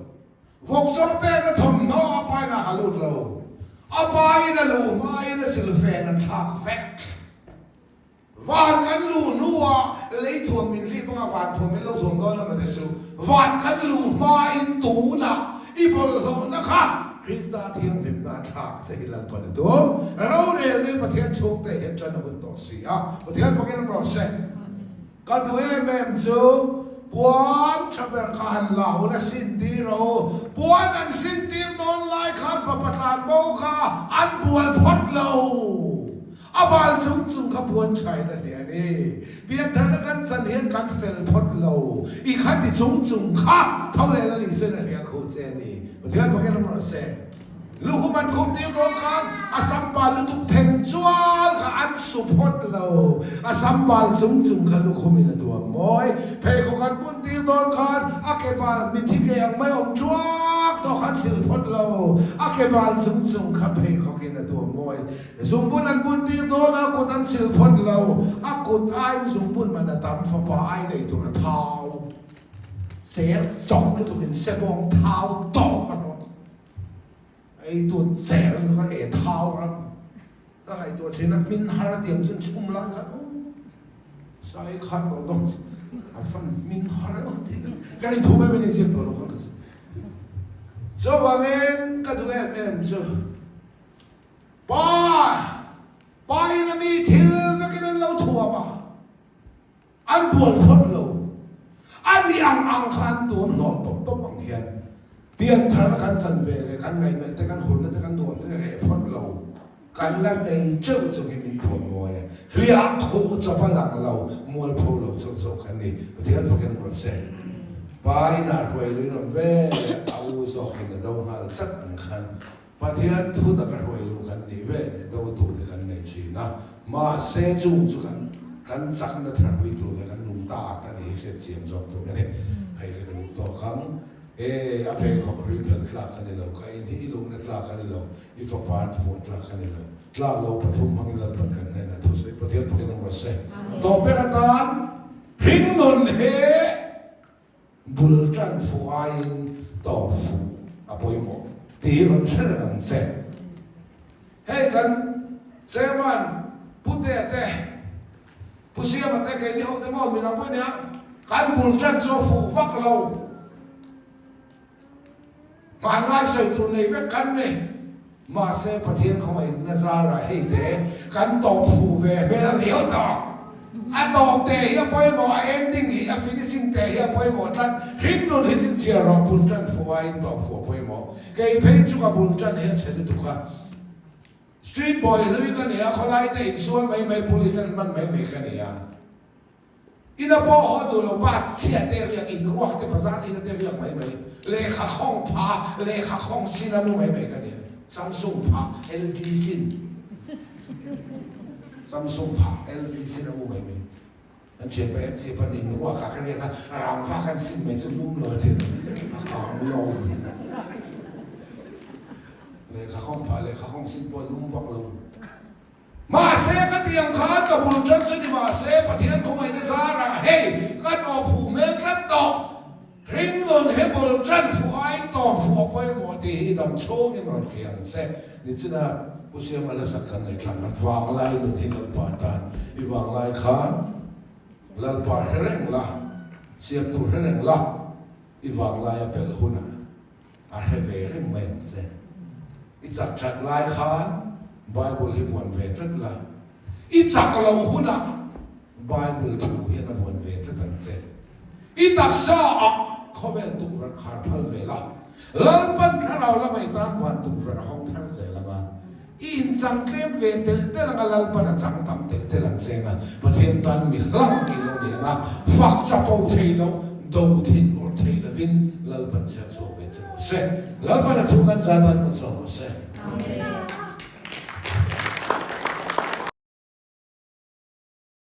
Vawkchaw pekna thawmhnaw a pa in a ha lut lo. A pa in a luh hmain a silfen an thlak vek. Van kan luh hnuah lei thuam min hlip anga van thuam min lo thuam dawn emaw te chu van kan luh hmain tunah i bawlhhlawhna kha Krista thianghlimna a thlak che hi Lalpan a tum. Rorel deuh Pathian chhungte hian tan a hun tawh si a, Pathian fakin awm rawh se. Ka duh em em chu puan tha ber kha han la ul a sin tir rawh u. Puan an sin tir dawn lai khan fapa tlan bo kha an bual phawt lo. A bal chung chung kha puan tha in a hliah a ni. Piantharna kan chan hian kan fel phawt lo. I kha ti chung chung kha tho leh la Lisuain a hliah khuh che a ni. Pathian fakin awm rawh se. Lukhum an khum tir dawn khan a sam bal lutuk then chual kha an su phawt lo. A sam bal chung chung kha lukhum in a tuam mawi. Pheikhawk an pun tir dawn khan a ke bal mithi ke ang mai awm thuak tawh kha an sil phawt lo. A ke bal chung chung kha pheikhawk in a tuam mawi. Zungbun an bun tir dawn a, kut an sil phawt lo. A kut aiin zungbun man a tam, fapa ai nei tur a thau. Cher chawk lutuk in sebawng thau tawk a hlawh. Ei tu cher lutuk a e thau ram. Ka ngaihtuah thin a hmin har tiang chun chhum lai khan u sai khat lo dawn a fan hmin har lo ti ka ni thu mai mai ni ziak tawh lo khan ka chu. Chuvangin ka duh em em chu Pa pa in a mi thil vekin an lo thuam a. An bual phawt lo. A nih ang ang kha an tuam hlawm tawp tawp ang hian piantharna kan chan ve leh kan ngaihmelh te, kan hurna te, kan duam te reh phawt lo. Kan la nei teuh chung hi min tuam mawi a. Hliah khuh chawp a lang lo, mualpho lo chauh chauh kan ni. Pathian fakin rawh se. Pa inah hruai lui lam ve leh a u zawkin a do nghal chat ang khan Pathian thu taka hruai luh kan nih ve leh dotu te kan nei thin a, mahse chung chu kan kan chakna thar hui tur leh kan lung ta at a ni hi hriat chiam zawk tur ka ni. Hei le ka duh tawk ang e, a pheikhawk hrui phel tlak ka ni lo, ka in hi i luhna tlak a ni lo, i fapa an phuah tlak ka ni lo, tlak lo pathum hmangin Lalpan kan hnenah thu sawi Pathian fakin awm rawh se. Tawp ber atan hringnun he. Bul tan fuh aiin tawp fuh a pawimawh tih rawn hre reng ang che. Hei kan Chairman Pu Tea te, Pu Siama te keini ho te maw midang pawh nia kan bul tan chu a fuh vak lo. Hmanlai sawi tur nei vek kan ni. Mahse Pathian khawngaih na zarah hei te kan tawp fuh ve hmel riau tawh. A tawp teh hi a pawimawh, a ending hi, a finishing teh hi a pawimawh tlat. Hrim nun hi chhinchhiah rawh, bul tan fuh aiin tawp fuh a pawimawh. Kei phei chu ka bul tan hi a chhe lutuk a. Street boy hlui ka ni a, khawlai te insual mai mai, police an hman mai mai ka ni a. Ina pawh haw duh lo bus chhia te riak in ruak te bazar ina te riak mai mai lehkha khawng pha lehkha khawng sin a mu mai mai ka nia Samsung pha LG sin Samsung pha LG sin a mu mai mai an thian pa MC pan in ruak ah ka riak a rangva kan sin mai chu lum lo a ti a kang lo lehkha khawng pha lehkha khawng sin pawh lum vak lo. Mahse, ka ti ang khan ka bul tan chu ni mahse, Pathian khawngaihna zarah hei ka tawp fuh hmel tlat tawh. Hringnun he bul tan fuh aiin tawp fuh a pawimawh tih hi dam chhungin rawn hria ang che. Nichina Pu Siama la sak kan ngaihthlak khan vanglai nun hi Lalpa tan i vanglai khan Lalpa hre reng la, siamtu hre reng la, i vanglai a pelh hunah A hre ve reng mai ang che. I chak that lai khan Bible hi vuan ve tlat la, i chak loh hunah Bible thu hian a vuan ve tlat ang che. I taksa ah khawvel tukverh khar phal ve la, Lalpan thlarau lama i tan van tukverh a hawng thar zel ang a. I inchang tlem ve telh telh anga Lalpan a chang tam telh telh ang che anga Pathian tan mi hlang i lo ni anga fak chapo thei lo, do thin ur thei lovin Lalpan chhiar chhuak ve che rawh se. Lalpan a thu kan zah tan hmu chhuak rawh se.